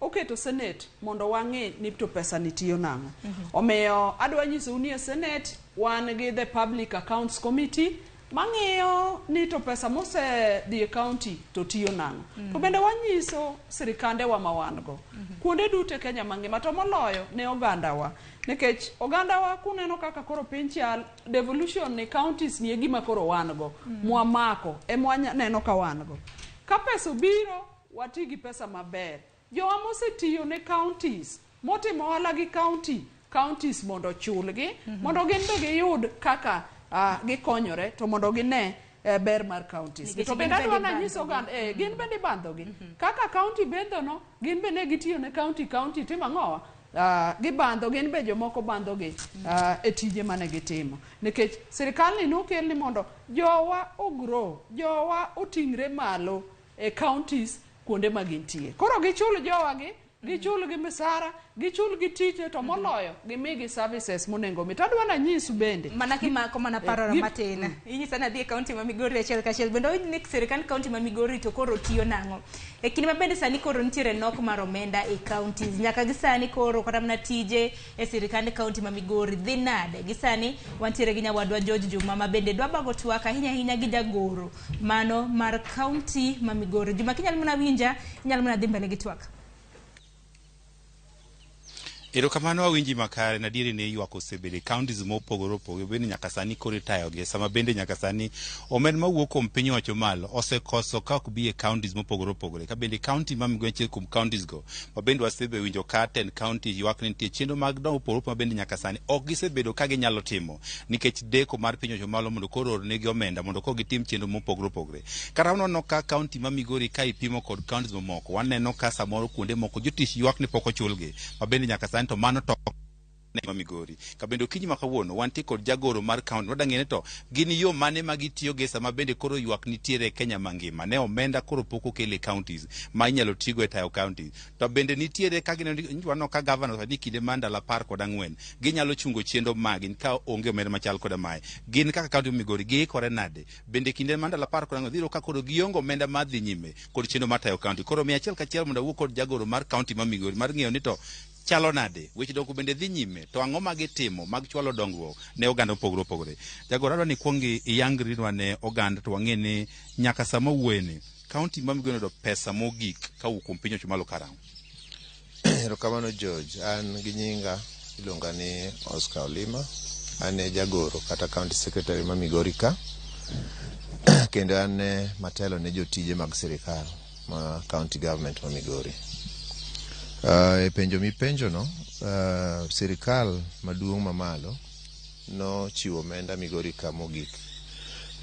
oketo Senate mondo wang'e ni to pesa ni tiyo nang'o. Omiyo adwa nyisou ni e Senate wan gi the Public Accounts Committee mang'iyo ni to pesa mosedhi e county to tiyo nang'o. To bende wanyiso sirikandewa ma wan go kuonde duto e Kenya mangima, to moloyo ne ogandawa, nikech ogandawa kuneno kaka koro piny chal, devolution ni counties ni e gima koro wan go mwamako ema waneno ka wan go. Ka pesa obiro, wati gi pesa maber. Jowa mosetiyo ne counties, motimo ohala gi counties mondo ochulgi, mondo gin be giyud kaka gikonyore, to mondo gine ber mar counties. Nikech To bende gin bende adwa nanyiso ibandhogi. oganda, gin bende ibandhogi. Kaka county bendhono, gin be ne gitiyo ne county timo ang'owa? Gibandho, gin be jomoko bandhogi e tije mane gitimo. Nikech sirikal ni nokel ni mondo jowa ogrow, jowa oting're malo e counties kuonde ma gintie. Koro gichul jowagi, gichul gi misara, gichul gi tije, to moloyo gimigi services monego mi. To adwa nanyisu bende. Mana kimako mana paro matin. Inyisa ni adhi e county ma Migori achiel kachiel. Bende owinj ni sirikand county ma Migori to koro tiyo nang'o? E kinde ma bende sani koro nitiere nok mar omenda e counties. Nyaka gi sani koro kata mana tije e sirikand county ma Migori dhi nade? Gi sani wantiere gi nyawadwa George Juma ma bende dwa bago twak ahinya ahinya gi jagoro mano mar county ma Migori. Juma, kinyalo mana winja, inyalo mana dhi mbele gi twak. Erokamano, awinji makare. Na adieri ni ywak osebedo e counties mopogore opogore, bende nyaka sani koro itayogi, sama bende nyaka sani omenda mawuok kuom piny owacho malo osekoso ka ok bi e counties mopogore opogore. Ka bende county ma Migori achiel kuom counties go ma bende wasebewinjo ka ten county ywak ni nitie chenro mag dongo mopogore opogore ma bende nyaka sani ok gisebedo ka ginyalo timo nikech deko mar piny owacho malo mondo koro ornegi omenda mondo koro gitim chenro mopogore opogore. Kata waneno ka county ma Migori ka ipimo kod counties mamoko, waneno ka samoro kuonde moko jotich ywak ni pok ochulgi, ma bende nyaka sani to mano to ma Migori. Ka bende okinyi ma kawuono wantie kod jagoro mar county, wadwa ng'eyo ni to gin yo mane ma gitiyogo sama bende koro ywak nitiere e Kenya mangima ne omenda koro pok okel e counties ma inyalo tigo e tayo counties. To bende nitiere ka gineno waneno ka governor owacho ni kinde mar ndalo 14 ginyalo chungo chenro magi ka onge omenda machal koda mae. Gin kaka county ma Migori giikore nade? Bende kinde mar ndalo 14 dhiro ka koro gionge omenda mar dhi nyime kod chenro mar tayo county. Koro miya achiel kachiel mondo awuo kod jagoro mar county ma Migori mar ng'eyo ni to chalo nade, weche dongruok bende dhi nyime, to ang'o ma gitimo mag chwalo dongruok ne oganda mopogore opogore. Jagoro, adwa ni ikuong iyangrinwa ne oganda to wang'e ni nyaka sama wuoye ni county ma Migori oyudo pesa mogik kawuok kuom piny owacho malo karang'o? Erokamano George, an gi nyinga iluonga ni Oscar Olima, an e jagoro kata county secretary ma Migori ka, kendo an e matelo ne jotije mag sirikal ma county government ma Migori. E penjo mipenjo no, sirikal maduong' mamalo nochiwo omenda Migori ka mogik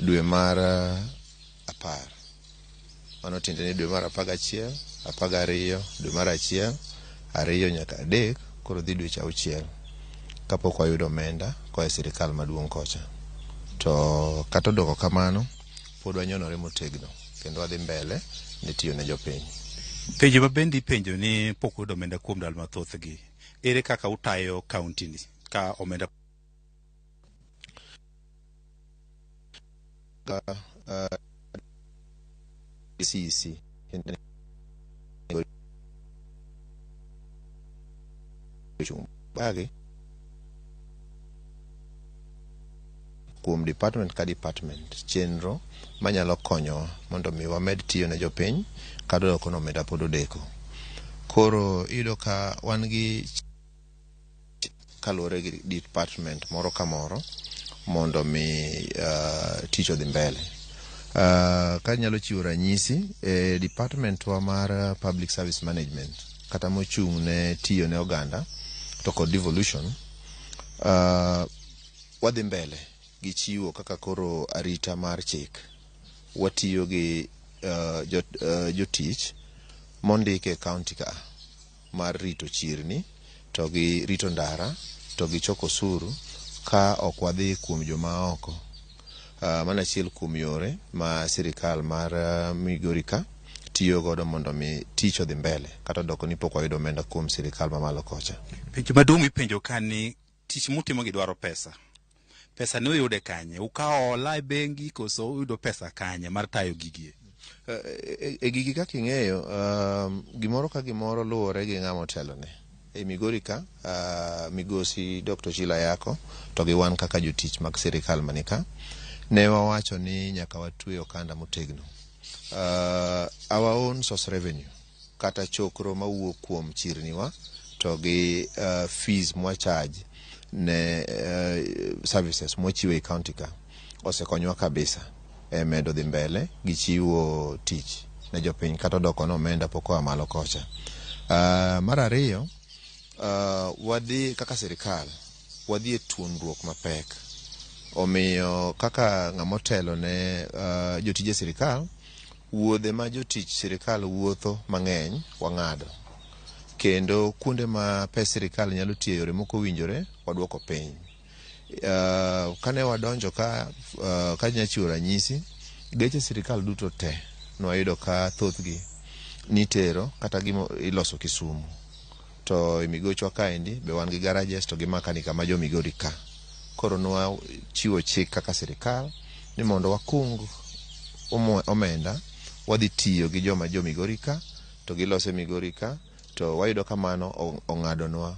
dwe mar 10. Mano tiende ni dwe mar 11, 12, dwe mar 1, 2 nyaka 3, koro dhi dweche 6 kapok wayudo omenda koa e sirikal maduong' kocha. To kata odoko kamano, pod wanyonore motegno kendo wadhi mbele ne tiyo ne jopiny. Penjo ma bende ipenjo ni pok uyudo omenda kuom ndalo mathoth gi, ere kaka utayo kaunti ni ka omenda Ka, CEC ochung' bagi kuom department ka department chenro manyalo konyowa mondo mi wamed tiyo ne jopiny kata odoko ni omenda pod odeko. Koro iyudo ka wan gi kaluwore gi department moro ka moro mondo mi tich odhi mbele. Kanyalo chiwo ranyisi, e department wa mar public service management kata mochung' ne tiyo ne oganda to kod devolution, wadhi mbele gi chiwo kaka koro arita mar chik. Watiyo gi jotich mondiki e county ka mar rito chirni to gi rito ndara to gi choko osuru ka ok wadhi kuom joma oko. Mano achiel kuom yore ma sirikal mar Migori ka tiyo godo mondo mi tich odhi mbele kata odoko ni pok wayudo omenda kuom sirikal mamalo kocha. Penjo maduong' mipenjo ka ni tich mutimo gi dwaro pesa. Pesa ni uyude kanye? Ukawo hola e bengi koso uyudo pesa kanye mar tayo gigi? E gigi kaka ing'eyo, gimoro ka gimoro luwore gi ng'ama otelone. E Migori ka, migosi Dr. Ochilo Ayako to gi wan kaka jotich mag sirikal mani ka, ne wawacho ni nyaka watwe okanda motegno. Our own source revenue kata chokro mawuok kuom chirniwa to gi fees mwacharge ne services mwachiwo e county ka osekonywa kabisa e medo dhi mbele gi chiwo tich ne jopiny kata odoko ni omenda pok oa malo kocha. Mar ariyo, wadhi kaka sirikal wadhi e tuonruok mapek. Omiyo kaka ng'ama otelo ne jotije sirikal, wuodhe ma jotich sirikal wuotho mang'eny wang'ado. Kendo kuonde ma pes sirikal nyalo tiyo e yore mok owinjore waduoko piny. Kane wadonjo ka, kanya chiwo ranyisi, geche sirikal duto te nwayudo ka thothgi nitero kata gimo iloso Kisumu. To e migochwa kaendi be wan gi garages to gi makanika ma jo Migori ka. Koro nwa chiwo chik kaka sirikal ni mondo wakung omenda wadhi tiyo gi joma jo Migori ka to gilose Migori ka to wayudo ka mano ong'adonwa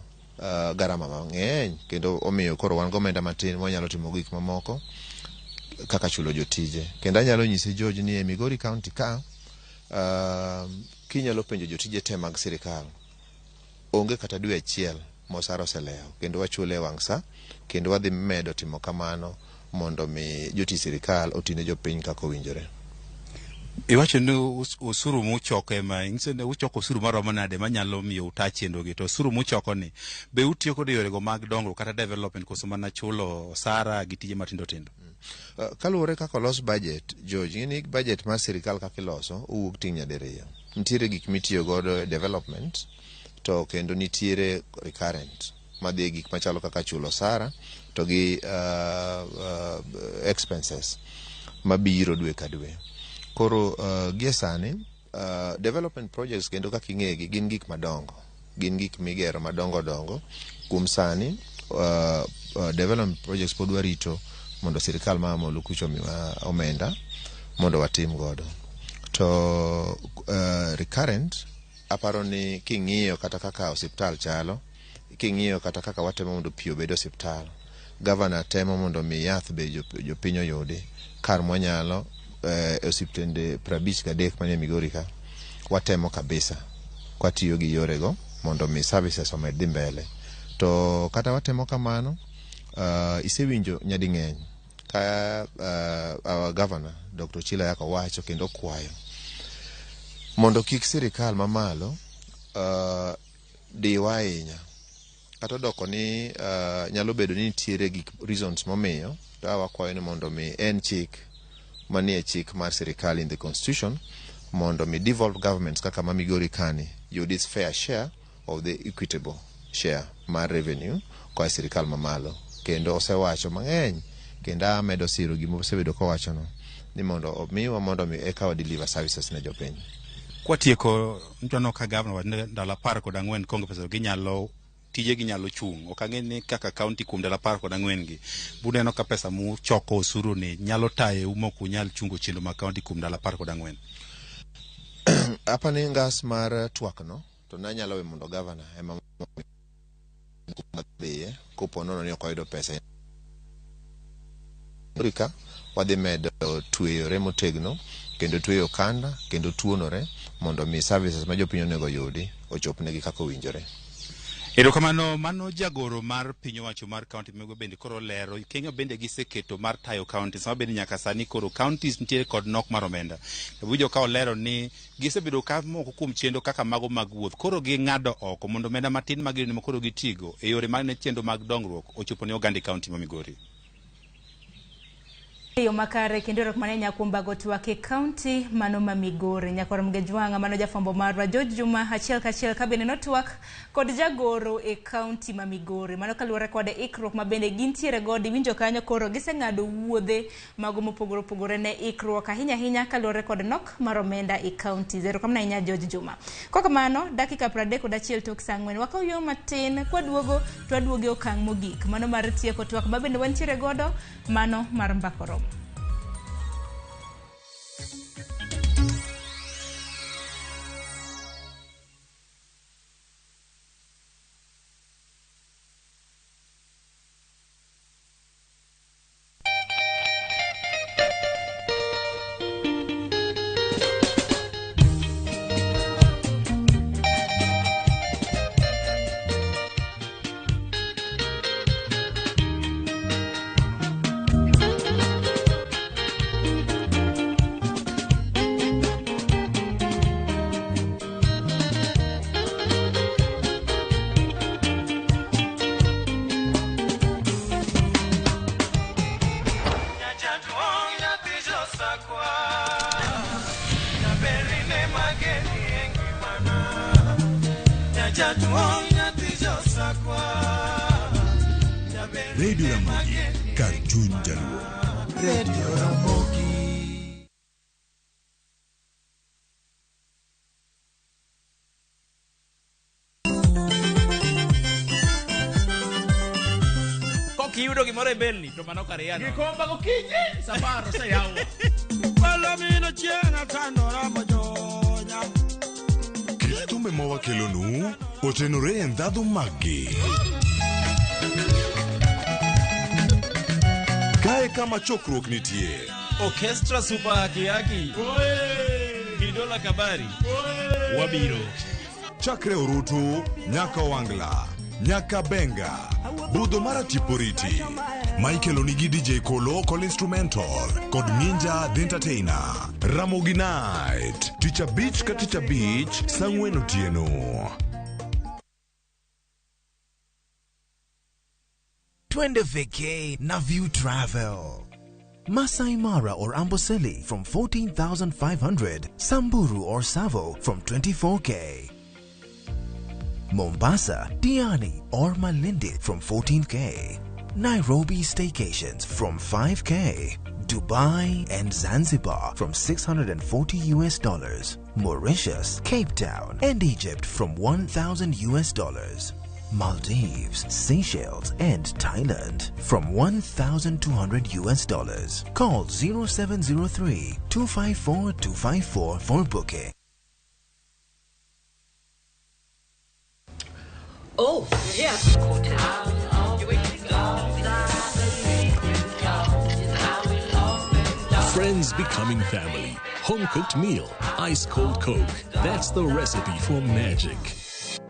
garama mang'eny kendo omiyo koro wan gomenda matin mwanyalo timo gik mamoko kaka chulo jotije. Kendo anyalo nyisi George ni e Migori County ka, kinyalo penjo jotije te mag sirikal, onge kata dwe achiel ma osara oselewo kendo wachule e wang' sa kendo wadhi medo timo kamano mondo mi jotich sirikal otine jopiny kaka owinjore. Iwacho ni osuru muchoko ema, inyiso ni uchoko osuru maromo nade manyalo miyo uta chenro gi, to osuru muchoko ni be utiyo kod yorego mag dongruok kata development koso mana chulo osara gi tije matindo tindo? Kaluwore kaka olos budget, George, ing'e ni budget mar sirikal kaka iloso owuok ting' nyadiriyo. Nitiere gik mitiyo godo e development to kendo nitiere recurrent madhi e gik machalo kaka chulo osara to gi expenses mabiro dwe ka dwe. Koro gie sani development projects kendo kaka ing'egi gin gik madongo, gin gik migero madongo dongo. Kuom sani development projects pod warito mondo sirikal ma malo kucho omiwa omenda mondo watim godo. To recurrent aparo ni king'iyo kata kaka osiptal chalo, king'iyo kata kaka watemo mondo pi obed e osiptal, gavana temo mondo mi yath be jopiny oyudi kar mwanyalo e osiptende 53 manie Migori ka, watemo kabisa kwatiyo gi yorego mondo mi services omed dhi mbele. To kata watemo kamano, isewinjo nyading'eny ka our governor Dr. Ochilo Ayacko wacho kendo kwayo mondo kik sirikal mamalo diwa ahinya. Kata odoko ni nyalo bedo ni nitiere gik reasons momiyo, to wakwayo ni mondo mi en chik manie chik mar sirikal in the constitution mondo mi devolved governments kaka ma Migori kani yud its fair share of the equitable share mar revenue koa e sirikal mamalo. Kendo osewacho mang'eny kendo amedo siro gima osebedo kowachono ni mondo omiwa mondo mi eka wa deliver services ne jopiny. Kwatieko, nwaneno ka gavana wacho ni ndalo 14 konge pesa ginyalo tije ginyalo chung'. Ok ang'e ni kaka county kuom ndalo 14 gi, buneno ka pesa muchoko osuru ni nyalo tayou mok unyal chungo chenro mag county kuom ndalo 14. Apa ni ngas mar twak no to nanyalo we mondo gavana ema dhiye kopo nono ni ok oyudo pesa. Ka wadhi medo tweyore motegno kendo tweyo okanda kendo tuonore mondo mi services ma jopiny onego yudi ochopnegi kaka owinjore. Erokamano, mano jagoro mar piny owacho mar county Migori bende koro lero Kenya bende giseketo mar tayo counties ma bende nyaka sani koro counties nitiere kod nok mar omenda. Winjo ka olero ni gisebedo ka moko kuom chenro kaka mago mag wuoth koro ging'ado oko mondo omenda matin magiyudo ma koro gitigo e yore mag chenro mag dongruok ochopo ne oganda e county ma Migori. Yo makare kendo erokamano ahinya kuom bago twak e county mano ma Migori. Nyakwar Mgejwang'a mano jafwambo marwa George Juma achiel kachiel ka bende notwak kod jagoro e county ma Migori. Mano kaluwore kod ikruok ma bende gintiere godo iwinjo kanyo koro giseng'ado wuodhe mago mopogore opogore ne ikruok ahinya ahinya kaluwore kod nok mar omenda e county. Erokamano ahinya George Juma. Kokamano dakika 31 tok saa 4 wakaw yo matin kwaduogo to waduogo e okang' mogik mano mar tieko twak ma bende wantiere godo mano mar mbaka oromo. Radio Ramogi, kar chuny jaluo. Radio Ramogi. Kokiyudo gimoro e belni to mano kar yano. Gikomba gokinyi safar oseyawo. Palomino chieng' atandora mojonya. Kit thumbe mawakelonu otenore e ndhadhu maggi. Kae kama chokruok nitie. Orchestra Super Haki Haki. Kidola Kabari. Wabiro. Chakre Orutu, nyaka Wangla, nyaka Benga, budho mar Tiporiti. Michael onigi DJ Kolo Kol Instrumental kod Minja The Entertainer. Ramogi Night, tich abich ka tich abich, saa 4 otieno. Twende vacay na View Travel. Masai Mara or Amboseli from 14,500, Samburu or Savo from 24K. Mombasa, Diani or Malindi from 14K. Nairobi staycations from 5K. Dubai and Zanzibar from $640 US. Mauritius, Cape Town and Egypt from $1,000 US. Maldives, Seychelles and Thailand from $1,200 US. Call 0703 254 254 for booking. Oh, yeah. Friends becoming family. Home cooked meal. Ice cold Coke. That's the recipe for magic.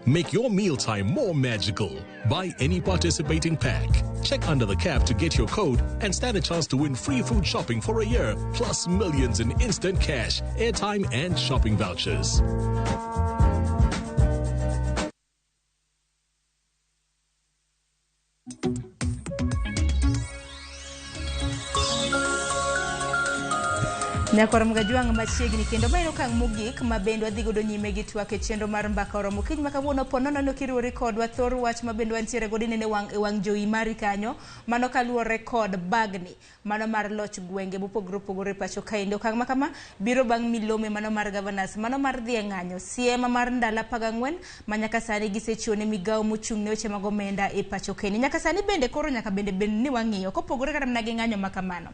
Make your mealtime more magical. Buy any participating pack. Check under the cap to get your code and stand a chance to win free food shopping for a year, plus millions in instant cash, airtime, and shopping vouchers. Nyakwar Mgajwang' machiegni kendo ma en okang' mogik ma bende wadhi godo nyime gi twak e chenro mar Mbaka Oromo. Kiny ma kawuono po nono kiriwori kodwa thor wach ma bende wantiere godo inene wang' e wang' jowi mari kanyo mano kaluwore kod bagni mano mar loch gwenge mopogore opogore e pacho kaendi. Okang' ma kama biro bang' milome mano mar governors mano mar dhi e ng'anyo siem mar ndalo 14 ma nyaka sani gisechiwo ne migawo mochung' ne weche mag omenda e pacho kaendi. Nyaka sani bende koro nyaka bende bed ni wang'iyo kopogore kata mana gi ng'anyo ma kamano.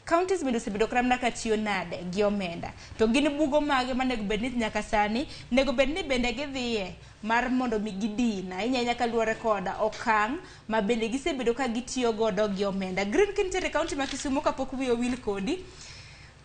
Counties bende osebedo kata mana ka tiyo nade gi omenda to gin bugo mage manego bed ni nyaka sani nego bed ni bende gidhiye mar mondo mi gidin ahinya ahinya kaluwore kod okang' ma bende gisebedo ka gitiyo godo gi omenda. Green kintiere e kaunti ma Kisumo kapok wiyi owil kodi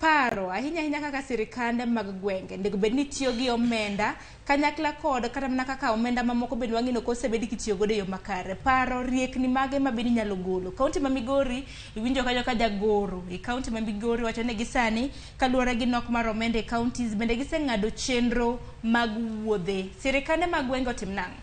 paro ahinya ahinya kaka sirikande mag gwenge onego bed ni tiyo gi omenda kanyakla kod kata mana kaka omenda mamoko bende wang'ino kosebed kitiyo godo e yo makare. Paro riekni mage ma bende inyalo golo. Kaunti ma Migori iwinjo kanyo ka jagoro e kaunti ma Migori wacho ni gisani kaluwore gi nok mar omenda e counties bende giseng'ado chenro mag wuodhe. Sirikande mag gwenge otim nang'o?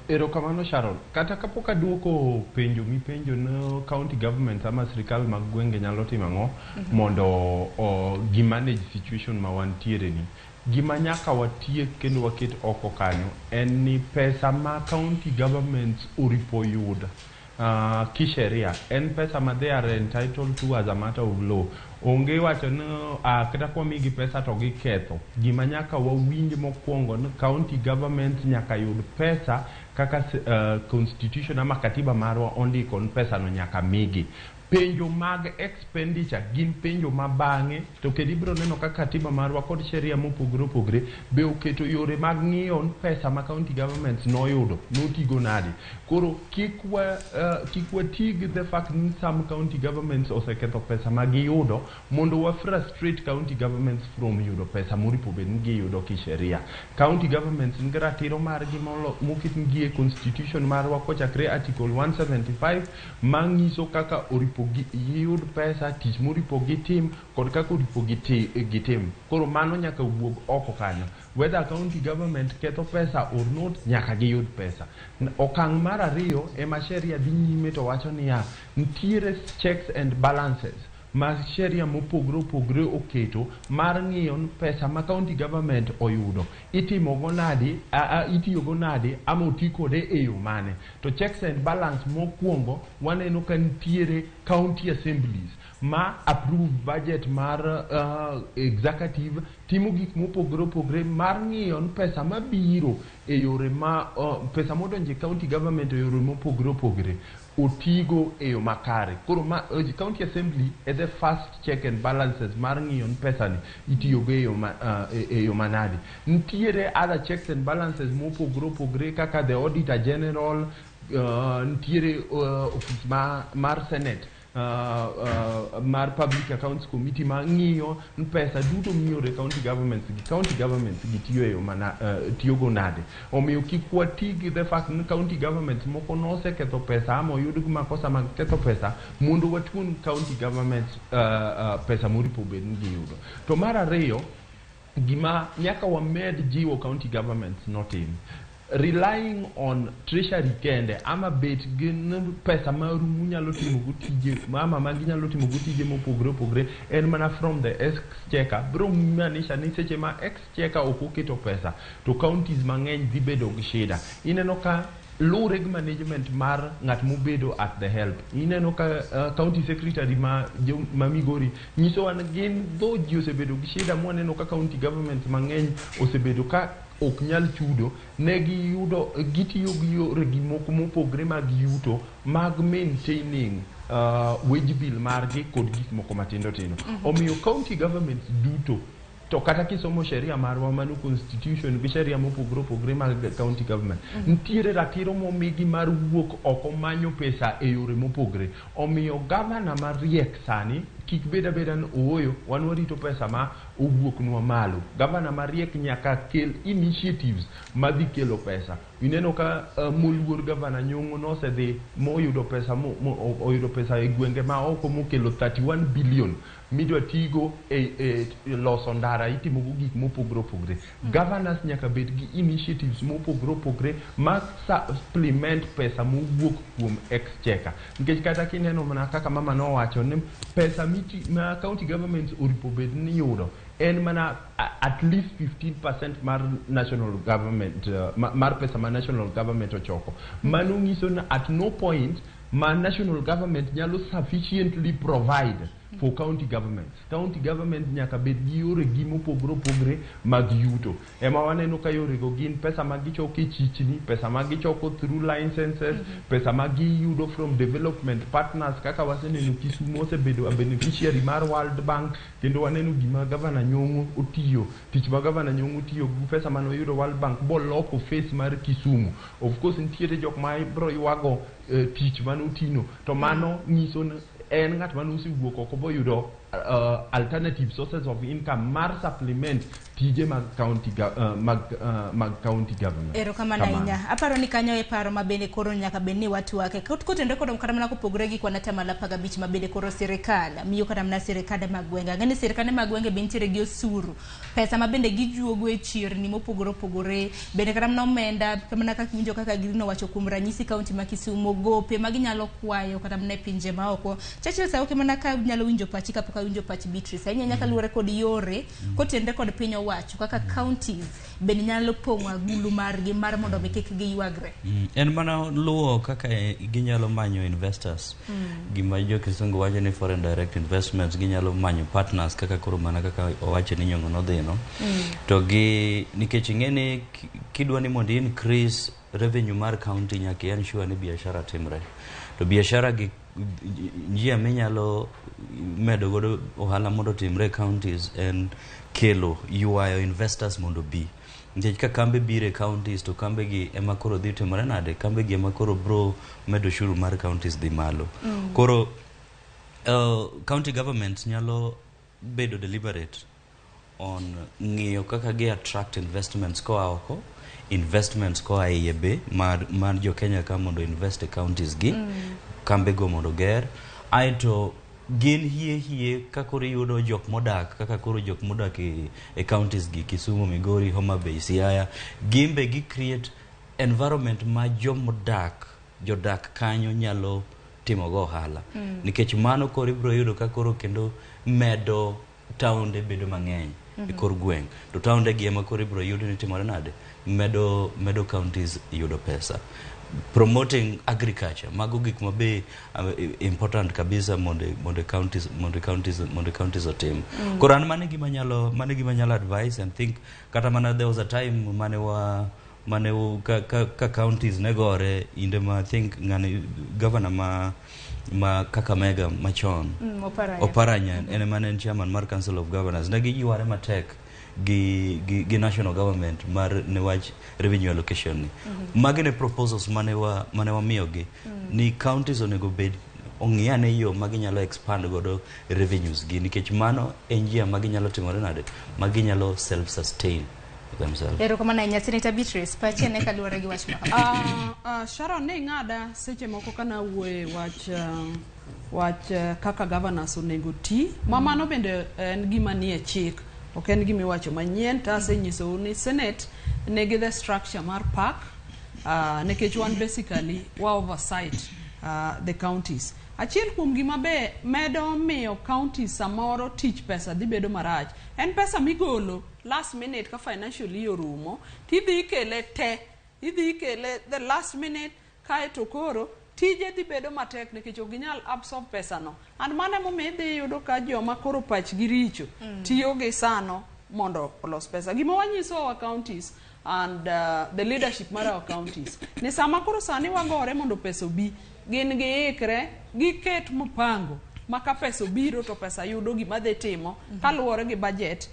Erokamano Sharon. Kata kapok aduoko penjo mipenjo no county government ama sirikal mag gwenge nyalo timo ang'o mondo gi manage situation ma wantiere ni. Gima nyaka watiek kendo waket oko kanyo en ni pesa ma county governments oripo yud kisheria en pesa ma they are entitled to as a matter of law. Onge wacho ni kata kwamigi pesa to giketho. Gima nyaka wawinj mokwongo ni county governments nyaka yud pesa kaka constitution ama katiba marwa ondiko ni pesa no nyaka migi. Penjo mag expenditure gin penjo ma bang'e to kendo ibiro neno kaka katiba marwa kod sheria mopogore opogore be oketo yore mag ng'iyo ni pesa ma county governments noyudo notigo nade. Koro kik wati gi the fact ni some county governments oseketho pesa ma giyudo mondo wa frustrate county governments from yudo pesa moripo bed ni giyudo kisheria. County governments nigi ratiro margi moketnigi e constitution marwa kochakre article 175 manyiso kaka oripo giyud pesa, tich moripo gitim kod kaka oripo gitim. Koro mano nyaka wuog oko kanyo. Whether county government ketho pesa or not, nyaka giyud pesa. Okang' mar ariyo ema sheria dhi nyime to wacho niya, nitiere checks and balances ma sheria mopogore opogore oketo mar ng'iyo ni pesa ma county government oyudo itimogo nade, itiyogo nade ama oti kode e yo mane. To checks and balance mokwongo waneno ka nitiere county assemblies ma approve budget mar executive timo gik mopogore opogore mar ng'iyo ni pesa mabiro e yore ma pesa modonjo e county government e yore mopogore opogore otigo e yo makare. Koro ma county assembly e the first check and balances mar ng'iyo ni pesa ni itiyogo e yo manade. Nitiere other checks and balances mopogore opogore kaka the auditor general, nitiere office mar senate, mar public accounts committee ma ng'iyo ni pesa duto mioro e county governments gi county governments gi tiyo e yo mana tiyogo nade. Omiyo kik wati gi the fact ni county governments moko noseketho pesa ama oyud gi makosa mag ketho pesa mondo watuon county governments pesa moripo bed ni giyudo. To mar ariyo, gima nyaka wamed jiwo county governments notim, relying on treasury kende ama bet gi pesa marumu nyalo timo go tije ama magi nyalo timo go tije mopogore opogore en mana from the exchequer. Biro maanisha ni seche ma exchequer ok oketo pesa to counties mang'eny dhi bedo gi shida. Ineno ka luwre gi management mar ng'at mobedo at the help. Ineno ka county secretary ma Migori nyisowa ni gin dho ji osebedo gi shida mwaneno ka county government mang'eny osebedo ka ok nyal chudo, ne giyudo gitiyo gi yore gi moko mopogre mag yuto mag maintaining wage bill margi kod gik moko matindo tindo. Omiyo county governments duto to kata kisomo sheria marwa mano constitution gi sheria mopogore opogore mag county government, nitiere ratiro momigi mar wuok oko manyo pesa e yore mopogore. Omiyo gavana mariek sani kik bed abeda ni ooyo wan warito pesa ma owuoknwa malo. Gavana mariek nyaka kel initiatives madhi kelo pesa. Ineno ka moluor gavana Nyong'o nosedhi moyudo pesa oyudo pesa e gwenge ma oko mokelo 31 billion midwa tigo e loso ndara itimogo gik mopogore opogore. Governors nyaka bed gi initiatives mopogore opogore ma supplement pesa mowuok kuom exchequer. Nikech kata kineno mana kaka mama nowacho ni pesa ma county governments oripo bed ni yudo en mana at least 15% mar national government, mar pesa ma national government ochoko. Mano nyiso ni at no point ma national government nyalo sufficiently provide for county governments. County government nyaka bed gi yore gi mopogore opogore mag yuto. Ema waneno ka yorego gin pesa ma gichoko e chichni, pesa ma gichoko through licenses, pesa ma giyudo from development partners kaka waseneno Kisumu osebedo a beneficiary mar World Bank, kendo waneno gima Gavana Nyong'o otiyo, tich ma Gavana Nyong'o otiyo gi pesa manoyudo World Bank boloko face mar Kisumu. Of course nitiere jok ma bro ywago tich manotino, to mano nyiso ni en ng'at mane osewuok oko boyudo alternative sources of income mar supplement tije mag county mag county government. Erokamano ahinya. Aparo ni kanyo e paro ma bende koro nyaka bed ni watwake. Kotenore kod kata mana kopogore gi kwan 15% ma bende koro sirikal miyo kata mana sirikande mag gwenge. Ang'e ni sirikande mag gwenge be nitiere gi osuru. Pesa ma bende gijuogo e chirni mopogore opogore. Bende kata mana omenda, kata mana kaka iwinjo kaka Green owacho kuom ranyisi kaunti ma Kisumu, gope ma ginyalo kwayo kata mana e pinje maoko. Churchill Sauke, mana ka nyalo winjo pachi kapok awinjo pach Beatrice. Ahinya nyaka luwore kod yore kotenore kod piny owacho kaka counties bende nyalo pong'o agulu margi mar mondo mi kik giywagre. En mana luwo kaka ginyalo manyo investors. Gima jo kisungu wacho ni foreign direct investments, ginyalo manyo partners kaka koro mana kaka owacho ni Nyong'o nodhino. To gi nikech ing'e ni kidwa ni mondo increase revenue mar county, nyaka i ensure ni biashara timre. To biashara gi njia minyalo medo godo ohala mondo otimre e counties en kelo ywayo investors mondo bi. Nikech ka kambe biro e counties, to kambe gi ema koro dhi timore nade? Kambe gi ema koro bro medo ushuru mar counties dhi malo. Koro county governments nyalo bedo deliberate on ng'iyo kaka gi attract investments koa oko, investments koa iye be mar jo Kenya ka mondo invest e counties gi, kambe go mondo ger. Aeto gin hie hie ka koro iyudo jok modak kaka koro jok modak e counties gi, Kisumu, Migori, Homa Bay, Siaya, gin be gi create environment ma jomodak, jodak kanyo nyalo timo go ohala. Nikech mano koro ibiro yudo ka koro kendo medo taonde bedo mang'eny e kor gweng', to taonde gi ema koro ibiro yudo ni timore nade, medo counties yudo pesa, promoting agriculture. Mago gik ma be important kabisa mondo counties otim. Koro an mano e gima nyalo advice and think. Kata mana there was a time mane wa mane ka counties ne gore inde ma I think ng'ani governor ma Kakamega machon, Oparanya. Oparanya, en ema ne en chairman mar Council of Governors, ne giyware matek gi national government mar ne wach revenue allocation ni. Magi ne proposals mane wamiyogi ni counties onego bed ong'i ane yo ma ginyalo expand godo revenues gi, nikech mano en njia ma ginyalo timore nade, ma ginyalo self sustain themselves. Erokamano ahinya, Senator Beatrice. Pachi ane kaluwore gi wach ma kama. Sharon, ne ing'ada seche moko kana wuoye wach kaka governors onego ti ma mano bende en gima nie chik, ok en gima iwacho manyien. To asenyisou ni Senate nigi the structure mar PAC, nikech wan basically wa oversight the counties. Achiel kuom gima be medo miyo counties samoro tich pesa dhi bedo marach en pesa migolo last minute ka financial year orumo, tidhi ikele te, idhi ikele the last minute, kaeto koro tije dhi bedo matek nikech ok ginyal absorb pesa no. And mano emomiyo idhi yudo ka joma koro pachgi richo tiyo gi sano mondo olos pesa. Gima wanyiso our counties and the leadership mar our counties ni sama koro sani wagore mondo pesa obi, gin giikre giket mpango ma ka pesa obiro to pesa yudo gima dhi timo kaluwore gi budget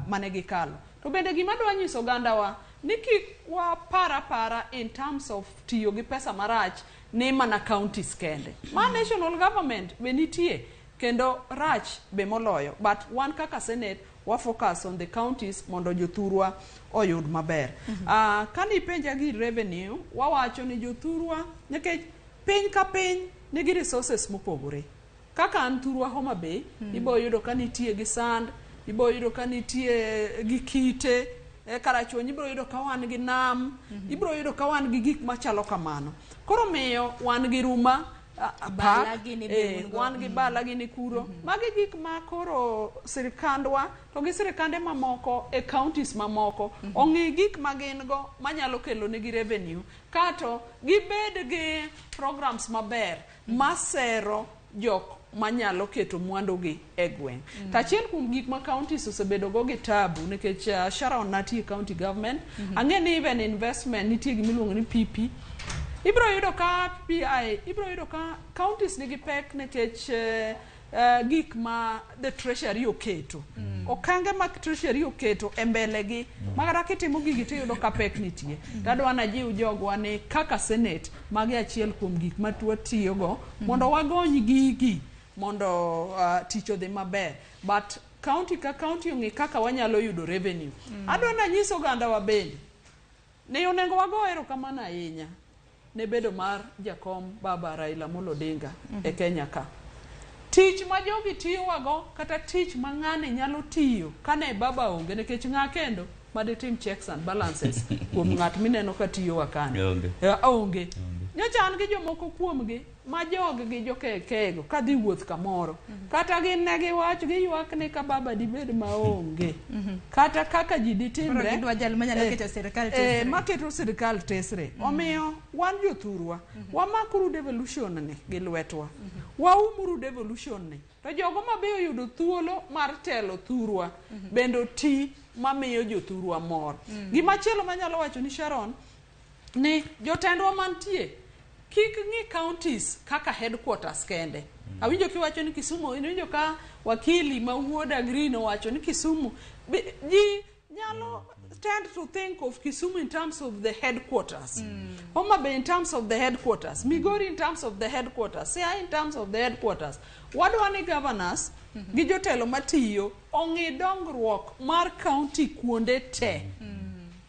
mane gikalo. To bende gima dwa nyiso ogandawa ni kik wapar apara in terms of tiyo gi pesa marach ni mana counties kende ma national government be nitie kendo rach be moloyo, but wan kaka Senate wa focus on the counties mondo jothurwa oyud maber. Kanipenja gi revenue, wawacho ni jothurwa, nikech piny ka piny nigi resources mopogore. Kaka an thurwa Homa Bay, ibo yudo ka nitie gi sand, ibo yudo ka nitie gi kite e Karachuonyo, ibiro yudo ka wan gi nam, ibiro yudo ka wan gi gik machalo kamano. Koro miyo wan gi ruma. Bala park, gini be un go. Wan gi bala gini kuro. Magi gik ma koro sirikandwa to gi sirikande mamoko e counties mamoko ong'i gik ma gin go manyalo kelo negi revenue, kato gibed gi programs maber masero jok manyalo keto mwandugi e gweng'. To achiel kuom gik ma counties osebedo go gi tabu nikech Sharon natie county government, ang'e ni even investment nitie gimiluongo ni PP, ibiro yudo ka PI, ibiro yudo ka counties nigi pek nikech gik ma the treasury oketo, okange ma treasury oketo e mbele gi, ma kata kitimo gigi tiyudo ka pek nitie. Tadwa najiw jogwa ni kaka senate, magi achiel kuom gik ma watiyogo mondo wagony gigi mondo tich odhi maber, but county ka county ong'e kaka wanyalo yudo revenue. Adwa nanyis ogandawa bende ni onego wago erokamano ahinya ne bedo mar jakom baba Raila Amolo Odinga e Kenya ka. Tich ma jogi tiyowago kata tich ma ng'ani nyalo tiyo kane baba onge, nikech ng'a kendo maditim checks and balances kuom ng'at mineno ka tiyowa kanyo? Onge. Onge. Nyocha an gi jomoko kuomgi ma jog gi jokekego kadhi wuoth kamoro, kata gin ne giwach giywak ni ka baba dibed maonge kata kaka ji ditimre. Koro gidwa jal manyalo keto sirikal tesre. Maketo sirikal tesre. Omiyo wan jothurwa, wamakuru devolution ni gi lwetwa, waumuru devolution ni, to jogo mabe oyudo thuolo mar telo thurwa bende oti mamiyo jothurwa mor. Gimachielo manyalo wacho ni Sharon, ni jotendwa mantie kik ng'i counties kaka headquarters kende. Awinjo kiwacho ni Kisumu, iwinjo ka wakili ma wuoda Green owacho ni Kisumu. Ji nyalo tend to think of Kisumu in terms of the headquarters, Homa Bay in terms of the headquarters, Migori in terms of the headquarters, Siaya in terms of the headquarters. Wadwa ni governors gi jotelo matiyo ong'i dongruok mar county kuonde te.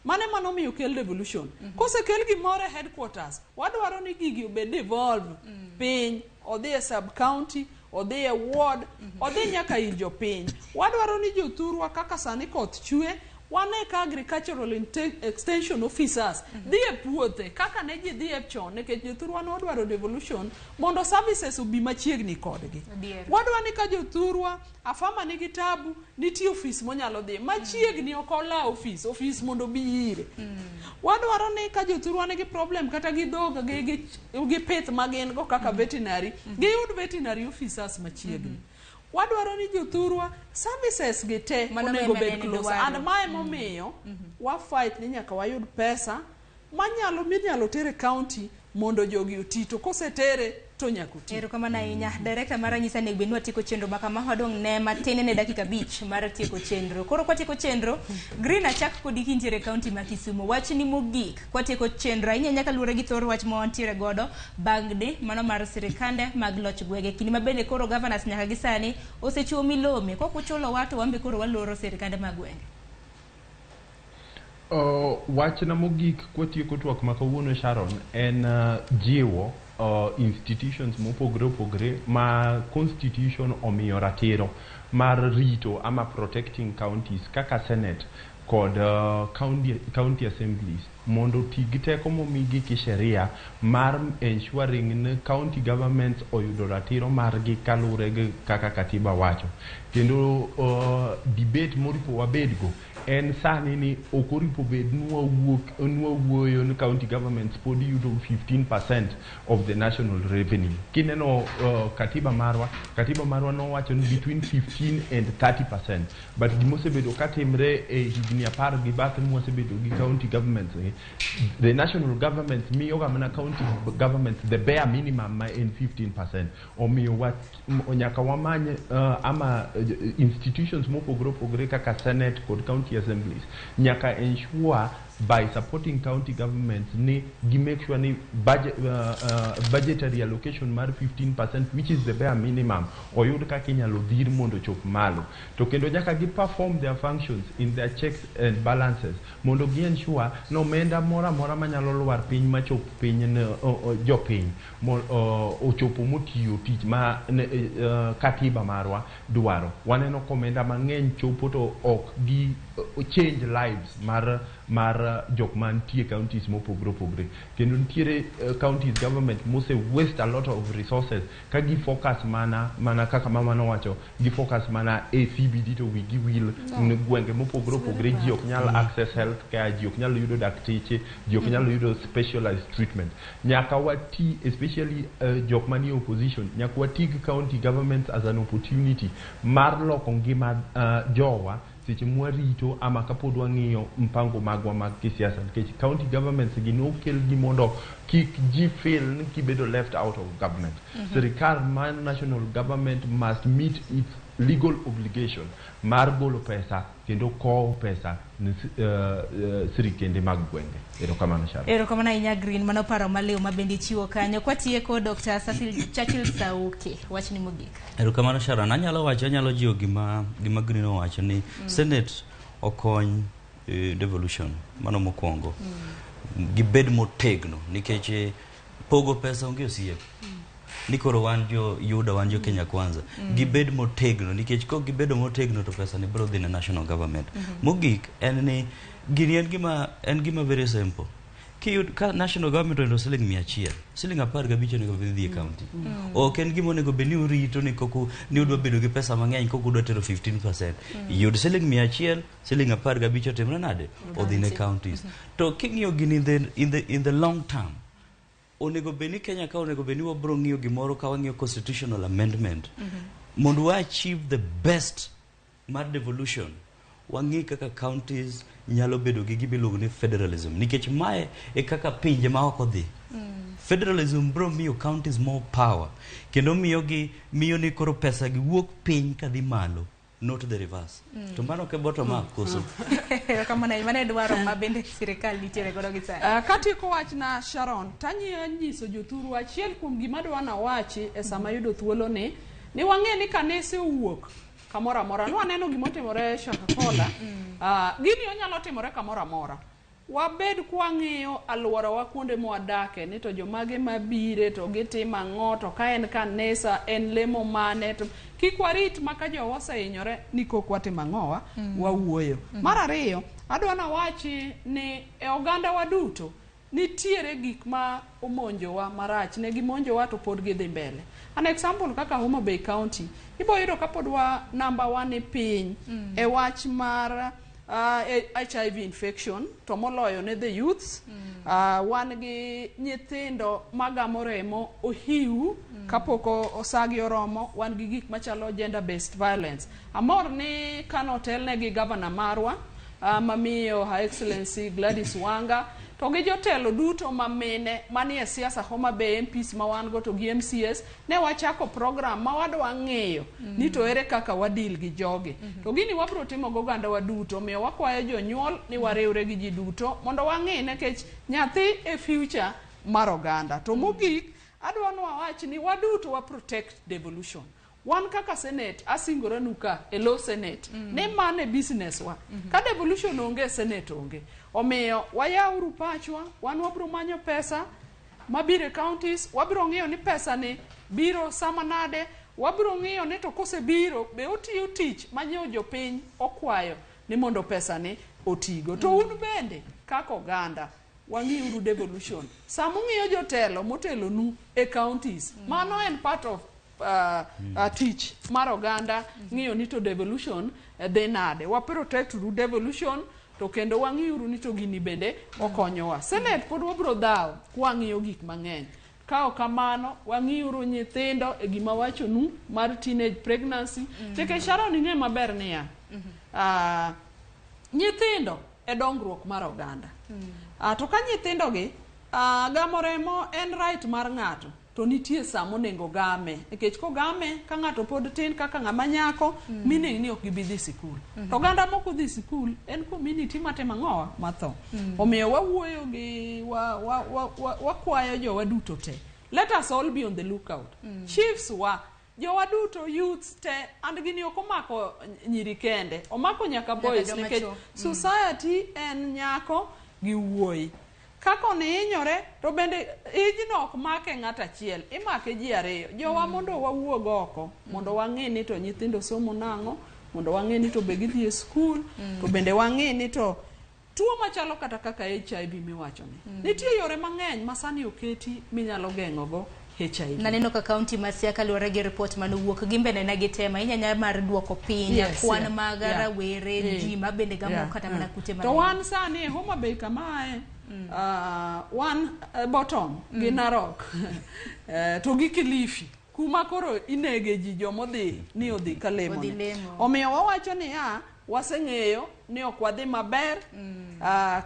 Mano ema nomiyo kel devolution. Kosekel gimoro e headquarters, wadwaro ni gigi obed devolve piny, odhi e sub county, odhi e ward, odhi nyaka ir jopiny. Wadwaro ni jothurwa, kaka sani koth chwe, wane ka agricultural extension officers dhi e puothe kaka ne ji dhi e chon, nikech jothurwa nodwaro devolution mondo services obi machiegni kodgi. Wadwa ni ka jothurwa a farmer nigi tabu, nitie ofis monyalo dhi machiegni, ok ola ofis ofis mondo obi ire. Wadwaro ni ka jothurwa nigi problem kata gi dhok gi pith ma gin go kaka veterinary, giyud veterinary officers machiegni. Wadwaro ni jothurwa services gi te Mano onego ema bed nene close dwaro. And mae momiyo wa fight ni nyaka wayud pesa manyalo minyalo tere county mondo jogi oti, to kosetere to nyaka oti. Erokamano ahinya. Director mara nyisa ni bed watieko chenro ma kama, wadong' ne matin ne dakika 5 mar tieko chenro. Koro kwatieko chenro, Green, achak kodi kintiere e county ma Kisumu. Wachni mogik kwatieko chenro ahinya ahinya kaluwore gi thor wach ma wantiere godo bang'ni mano mar sirikande mag loch gwenge. Kinde ma bende koro governors nyaka gi sani osechiwo milome kok uchulowa to wan be koro waloro sirikande mag gwenge. Wachna mogik kwatieko twak ma kawuono, Sharon, en jiwo institutions mopogore opogore ma constitution omiyo ratiro mar rito ama protecting counties kaka Senate kod county assemblies mondo oti gi teko momigi ki sheria mar ensuring ni county governments oyudo ratiro margi kaluwore gi kaka katiba wacho. Kendo debate moripo wabedgo en sani ni ok oripo bed ni nwawuoyo ni county governments pod yudo 15% of the national revenue. Kineno katiba marwa nowacho ni between 15 and 30%, but gimosebedo katimre e higni 10 gi bathe mwasebedo gi county governments gi, the national government miyoga mana county governments the bare minimum ma en 15%. Omiyo nyaka wamany ama institutions mopogore opogore kaka Senate kod county assemblies nyaka ensure by supporting county governments ni gi make sure ni budgetary allocation mar 15%, which is the bare minimum, oyud kaka inyalo dhir mondo ochop malo. To kendo nyaka gi perform their functions in their checks and balances mondo gi ensure ni omenda moro amora manyalo lwar piny machop piny ne jopiny ochopo motiyo tich ma ne, katiba marwa dwaro. Waneno ka omenda mang'eny chopo to ok gi change lives mar jok mantie counties mopogore opogore. Kendo nitiere counties government mose waste a lot of resources ka gi focus mana kaka mama nowacho, gi focus mana e CBD to wigi wil No. gwenge mopogore opogore. Ji ok nyal access health care, ji ok nyal yudo dakteche, ji ok nyal yudo specialized treatment. Nyaka wati, especially jok manie opposition, nyaka wati gi county governments as an opportunity mar loko ngima jowa seche mwarito ama kapod wang'iyo mpango magwa mag kisiasa, nikech county governments gi nokel gi mondo kik ji feel ni gibedo left out of government. Sirikal mar national government must meet its legal obligation mar golo pesa kendo kowo pesa ne sirikende mag gwenge. Erokamano, Sharon. Erokamano ahinya, Green. Mano paro maliw ma bende ichiwo kanyo. Kwatieko, Dr. Cecil Churchill Sauke, wachni mogik. Erokamano, Sharon. Anyalo wacho, anyalo jiwo gima Green owacho ni Senate okony devolution. Mano mokwongo. Gibed motegno nikech pogo pesa onge osiep. Ni koro wan jo yuda, wan jo Kenya Kwanza. Gibed motegno nikech kok gibedo motegno to pesa ni biro dhi ne national government. Mogik en ni gini en gima very simple. Kiyud ka national government oyudo siling 100, siling 15 onego bed dhi e county. Ok en gima onego bed ni urito ni koku ni udwa bedo gi pesa mang'eny kok udwa tero 15%. Yud siling 100, siling 15 otimre nade? Odhi ne counties. To king'iyo gini in the long term, onego bed ni Kenya ka onego bed ni wabro ng'iyo gimoro ka wang'iyo constitutional amendment mondo wa achieve the best mar devolution. Wang'i kaka counties nyalo bedo gi gima iluongo ni federalism, nikech mae e kaka pinje ma oko dhi. Federalism bro miyo counties more power kendo miyo gi miyo ni koro pesa gi wuok piny kadhi malo, not the reverse. To mano ke bottom up koso? Erokamano ahinya. Mano e dwaro ma bende sirikal nitiere godo gi sani. Katieko wachna, Sharon, tanyie nyiso jothuru achiel kuom gima dwa nawachi e sama yudo thuolo ni wang'e ni kanise owuok kamoro amora. Nwaneno gimotimore Shakahola. Gini onyalo timore kamoro amora. Wabed kwang'iyo alworawa kuonde mwadake ni to jomage mabire to gitimo ang'o, to ka en kanisa en lemo mane, to kik warit ma ka jowa osehinyore ni kok watimo ang'owa. Wawuoyo. Mar ariyo, adwa nawachi ni e oganda wa duto nitiere gik ma omonjowa marach. Ne gimonjowa to pod gidhi mbele. An example, kaka Homa Bay County, ibo yudo ka pod wa namba wa ni piny e wach mar HIV infection, to moloyo ne the youths. Wan gi nyithindo magamo remo ohiu kapok osagi oromo. Wan gi gik machalo gender based violence. Amor ni kanotelne gi gavana marwa mamiyo Her Excellency Gladys Wanga to gi jotelo duto mamine manie siasa Homa Bay, MPs ma wan go to gi MCAs, ne wachako program ma wadwa ng'iyo ni to ere kaka wadil gi jogi. To gini wabro timo goganda wa duto. Omiyo wakwayo jonyuol ni wariwre gi ji duto mondo wang'i, nikech nyathi e future mar oganda. To mogik, adwa ni wawach ni waduto wa protect devolution. Wan kaka Senate, asingoranu ka e lo Senate ni mano e business wa. Ka devolution onge, Senate onge. Omiyo wayauru pachwa. Wan wabro manyo pesa mabiro e counties, wabiro ng'iyo ni pesa ni biro sama nade, wabiro ng'iyo ni to kosebiro be otiyo tich manyiewo jopiny okwayo ni mondo pesa ni otigo. To un bende kaka oganda, wang'iuru devolution sama ung'iyo jotelo motelonu e counties. Mano en part of tich mar oganda ng'iyo ni to devolution dhi nade. Wa protect uru devolution to kendo wang'iuru ni to gini bende okonyowa. Senate pod wabro dhawo kwang'iyo gik mang'eny. Ka ok kamano, wang'iuru nyithindo e gima wachonu mar teenage pregnancy, nikech Sharon, ing'e maber niya, nyithindo e dongruok mar oganda. To ka nyithindogi gamo remo en right mar ng'ato, to nitie saa monego game, nikech kogame ka ng'ato pod tin kaka ng'ama nyako, meaning ni ok gibi dhi sikul. To oganda mok odhi sikul en community matimo ang'owa matho. Omiyo wawuoyo gi wa, wakwayo jowa duto te, let us all be on the lookout. Chiefs wa, jowa duto, youths te, and gini ok omako nyiri kende, omako nyaka boys, joma nikech chuo. Society en nyako gi wuoyi. Kaka ni hinyore to bende ijno ok make ng'ato achiel, imake ji ariyo. Jowa, mondo wawuog oko mondo wang'e ni to nyithindo somo nang'o, mondo wang'e ni to be gidhi e skul, to bende wang'e ni to Tuo machalo kata kaka HIV miwachoni. Nitie yore mang'eny ma sani oketi minyalo geng'ogo HIV. Naneno ka kaunti ma Siaya kaluwore gi ripot manowuok gin bende ne gitemo ahinya nya mar duoko piny kwan mag rawere ji ma bende gamo kata mana kute mag To wan sani e Homa Bay kamae wan bottom gi Narok to gi Kilifi kuma koro inege ji jomodhi ni odhi ka lemo Odhi ni. lemo. Omiyo wawacho niya waseng'eyo ni ok wadhi maber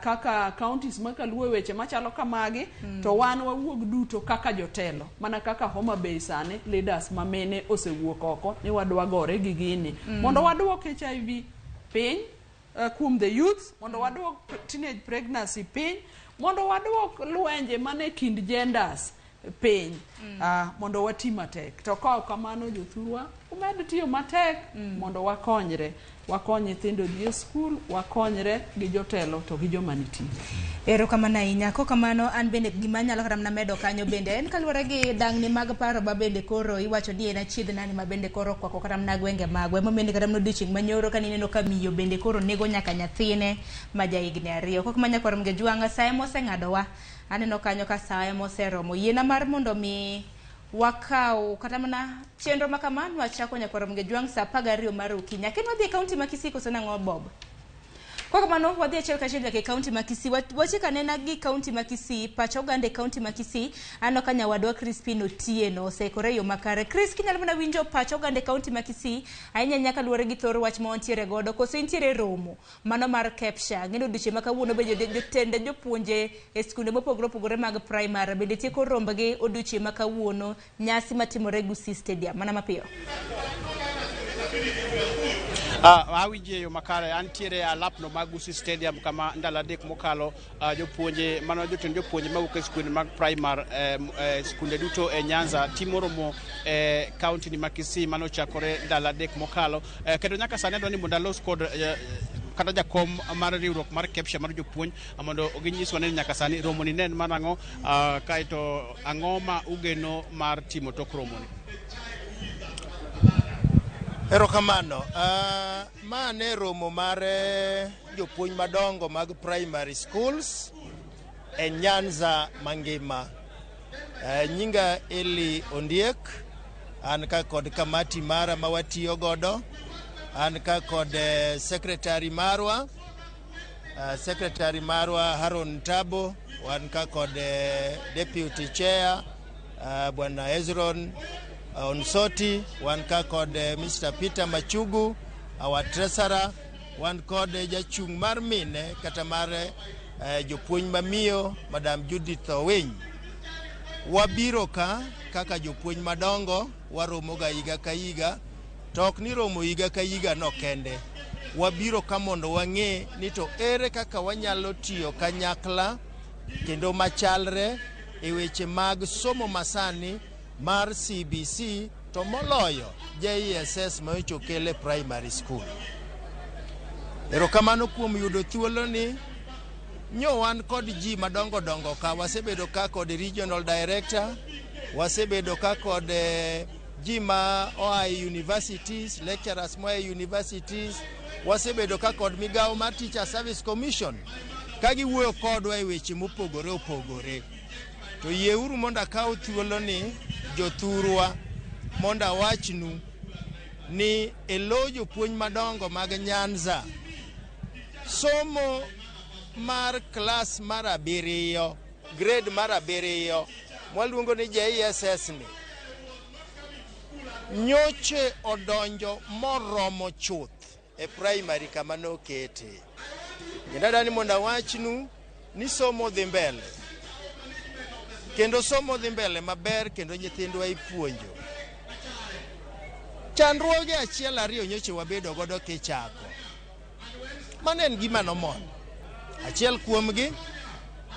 kaka counties ma kaluo e weche machalo kamagi to wan wawuog duto kaka jotelo mana kaka Homa Bay sani leaders ma mine osewuok oko ni wadwa gore gi gini mondo waduok HIV piny kuom the youth mondo waduok teenage pregnancy piny mondo waduok lwenje mane kind genders piny mondo wati matek to ka ok kamano jothurwa umed tiyo matek mondo wakonyre wakony nyithindo dhi e skul wakonyre gi jotelo to gi joma nitie. Erokamano ahinya. Kokamano an bende gima anyalo kata mana medo kanyo bende en kaluwore gi dang'ni mag paro ma bende koro iwacho ni en achiedh nade ma bende koro okwako kata mana gwenge magwa. Emomiyo ni kata mana odiochieng' manyoro ka nineno ka miyo bende koro nego nyaka nyathine ma ja higni 2. Kok ma nyakwar Mgejwang'a sa ema oseng'adowa. Aneno kanyo ka sa ema oseromo. Yiena mar mondo mi wakaw kata mana chenro ma kama nwachako nyakwar Mgejwang' sa 12 mar okinyi. Akia ni wadhi e kaunti ma Kisii koso nang'o Bob? Kwa kamano wadhi achiel kachiel nyaka e kaunti ma Kisii. Wachiko anena gi kaunti ma Kisii, pach oganda e kaunti ma Kisii. Aneno ka nyawadwa Crispin Otieno oseikore e yo makare. Chris, kinyalo mana winjo pach oganda e kaunti ma Kisii, ahinya ahinya kaluwore gi thor wach ma wantiere godo, koso intiere e romo mano mar KEPSHA. Ng'eni odiochieng' ma kawuono be jotend jopuonje e skunde mopogore opogore mag primary bende tieko rombgi odiochieng' ma kawuono, nyasi matimore Gusii Stadium. Mana mapiyo. Awinji e yo makare antiere e alapno mag Gusii Stadium kama ndalo 3 mokalo jopuonje mano jotend jopuonje mawuok e skunde mag primar skunde duto e Nyanza timo romo e kaunti ni ma Kisii mano ochakore ndalo 3 mokalo kendo nyaka sani adwa ni mondo alos kod kata jakom mar riwruok mar KEPSHA mar jopuonj mondo ginyiswa ni nyaka sani romo ni ne en mar ang'o kaeto ang'o ma ugeno mar timo tok romo ni. Erokamano. Ma ne romo mar jopuonj madongo mag primary schools e Nyanza mangima. Nyinga Eli Ondiek, an ka kod kamati mara ma watiyo godo, an ka kod secretary marwa, secretary marwa Haron Tabo, wan ka kod deputy chair Bwana Ezron Onsoti, wan ka kod Mr. Peter Machugu, our treasurer, wan kod jachung' mar mine kata mar jopuonj mamiyo Madam Judith Owiny. Wabiro ka kaka jopuonj madongo, waromo ga higa ka higa, to ok ni romo higa ka higa no kende. Wabiro ka mondo wang'e ni to ere kaka wanyalo tiyo kanyakla kendo machalre e weche mag somo masani mar CBC to moloyo JSS ma okel e primary school. Erokamano kuom yudo thuolo ni nyo wan kod ji madongo dongo ka wasebedo ka kod regional director, wasebedo ka kod ji ma oa e universities, lecturers moa e universities, wasebedo ka kod migawo mar Teacher Service Commission ka giwuoyo kodwa e weche mopogore opogore. To yieuru mondo akaw thuolo ni jothurwa mondo awachnu ni e lo jopuonj madongo mag Nyanza somo mar klas mar 7, grade mar 7 mwaluongo ni JSS ni nyoche odonjo moromo chuth e primary kama nokete. Kendo adwa ni mondo awachnu ni somo dhi mbele. Kendo somo dhi mbele maber kendo nyithindwa ipuonjo. Chandruoge achiel ariyo nyocha wabedo godo kichako. Mano en gima nomon. Achiel kuomgi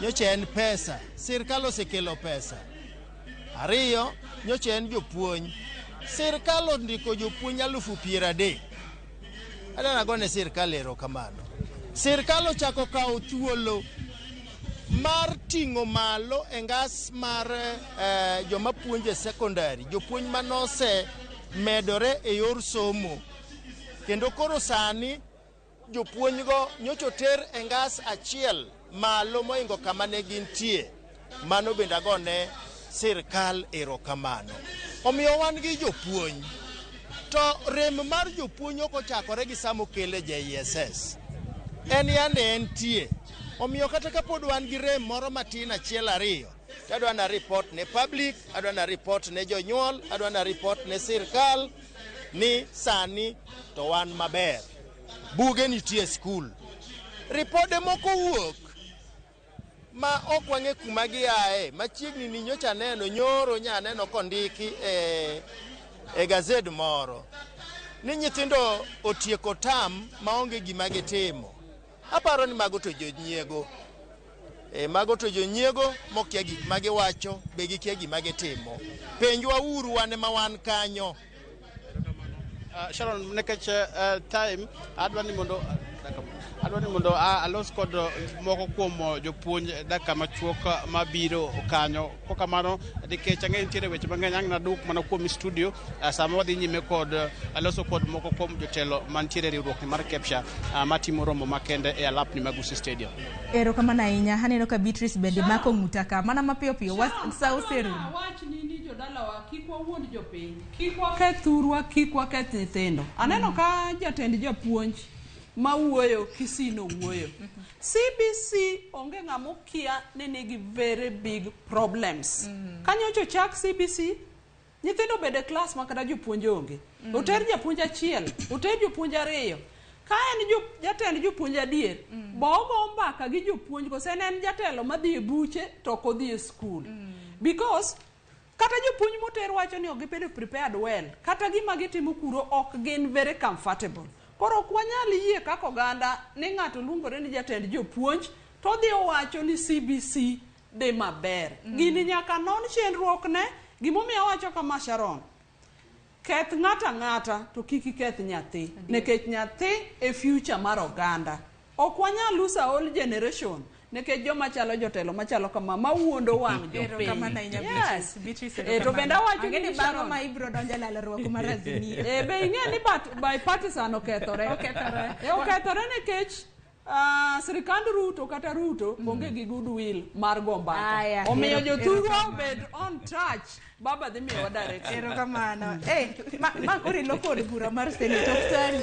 nyocha en pesa. Sirkal osekelo pesa. Ariyo, nyocha en jopuonj. Sirkal ondiko jopuonj 30,000. Adwa nagone sirkal erokamano. Sirkal ochako kawo thuolo mar ting'o malo e ngas mar joma puonjo e secondary, jopuonj manose medore e yor somo. Kendo koro sani jopuonjgo nyocha oter e ngas achiel malo moingo kama ne gintie. Mano bende agone sirkal erokamano. Omiyo wan gi jopuonj. To rem mar jopuonj ok ochakore gi sama okele JSS. En yande entie. Omiyo kata kapod wan gi rem moro matin achiel ariyo, to adwa na report ne public, adwa na report ne jonyuol, adwa na report ne sirkal ni sani to wan maber. Buge nitie e skul. Ripode moko wuok ma ok wang'e kuma giaye. Machiegni ni nyocha aneno, nyoro nya aneno kondiki e gazet moro ni nyithindo otieko tam maonge gima gitimo. Aparo ni mago to jonyiego. Mago to jonyiego mokia gik ma giwacho, be gikia gima gitimo. Penjwa uru wan ema wan kanyo. Sharon, nikech time, adwa ni mondo alos kod moko kuom jopuonj dakika machuok mabiro kanyo. Kokamano, nikech ang'eyo nitiere weche mang'eny, ang' naduk mana kuom studio sama wadhi nyime kod loso kod moko kuom jotelo mantiere e riwruok mar KEPSHA matimo romo makende e alapni mag Gusii Stadium. Erokamano ahinya. Aneno ka Beatrice bende mako ng'uta ka mana mapiyo piyo. Sa oserumo. Wachni ni jodalawa kik wawuond jopiny, kik waketh thurwa, kik waketh nyithindo. Aneno ka jatend japuonj mawuoyo Kisino wuoyo. CBC onge ng'ama okia ni nigi very big problems. Kanyocha ochak CBC, nyithindo obede klas ma kata jopuonj onge. Oter japuonj achiel, oter jopuonj ariyo. Ka en jatend jopuonj adier, bo ogo mbaka gi jopuonj kose en jatelo madhi e buche to ok odhi e skul. Because kata jopuonj moter wacho ni ok gibedo prepared well, kata gima gitimo kuro ok gin very comfortable. Koro ok wanyal yie kaka oganda ni ng'ato luongore ni jatend jopuonj to odhi owacho ni CBC dhi maber. Gini nyaka non chenruok ne. Gimomiyo awacho kama Sharon, keth ng'ato ang'ata to kik iketh nyathi, nikech nyathi e future mar oganda. Ok wanyal lose a whole generation nikech joma chalo jotelo machalo kama mawuondo wang' jopiny. Erokamano ahinya Yes. Beatrice. To bende awacho Ang'e ni ni bang'o Sharon ma ibiro donjo e lalruok mar Azimio. Be ing'e ni bipartisan okethore. Okethore. Okethore nikech sirikand Ruto kata Ruto onge gi goodwill mar go mbaka. Omiyo jothurwa obed on touch. Baba dhi miyowa direction. Erokamano. Ma koro iloko od bura mar Senate ok tani.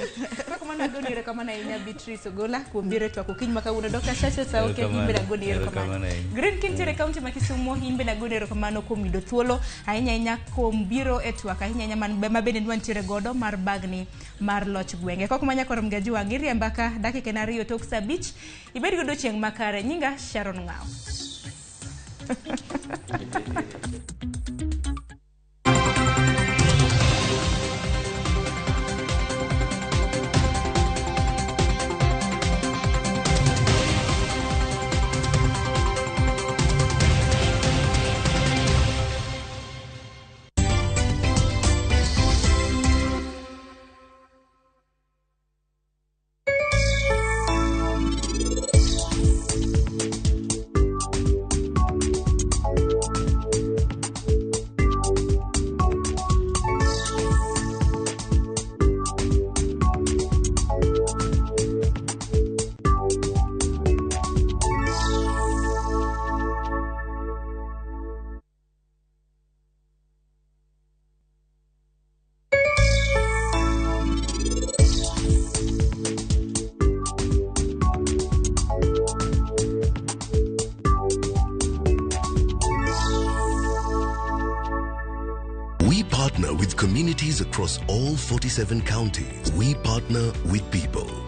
Erokamano agoni erokamano ahinya Beatrice Ogola kuom biro e twak okinyi ma kawuono. Dr. Chacha Sauke in bende agoni erokamano. Green King tiere kaunti ma Kisumu in bende agoni erokamano kuom yudo thuolo ahinya ahinya kuom biro e twak ahinya ahinya ma bende nwantiere godo mar bagni mar loch gwenge. Kok manya koro mgaji wang' iriemba ka dakika en 2 tok saa 5. Ibed godo chieng' makare. Nyinga Sharon Ng'ao. Across all 47 counties, we partner with people.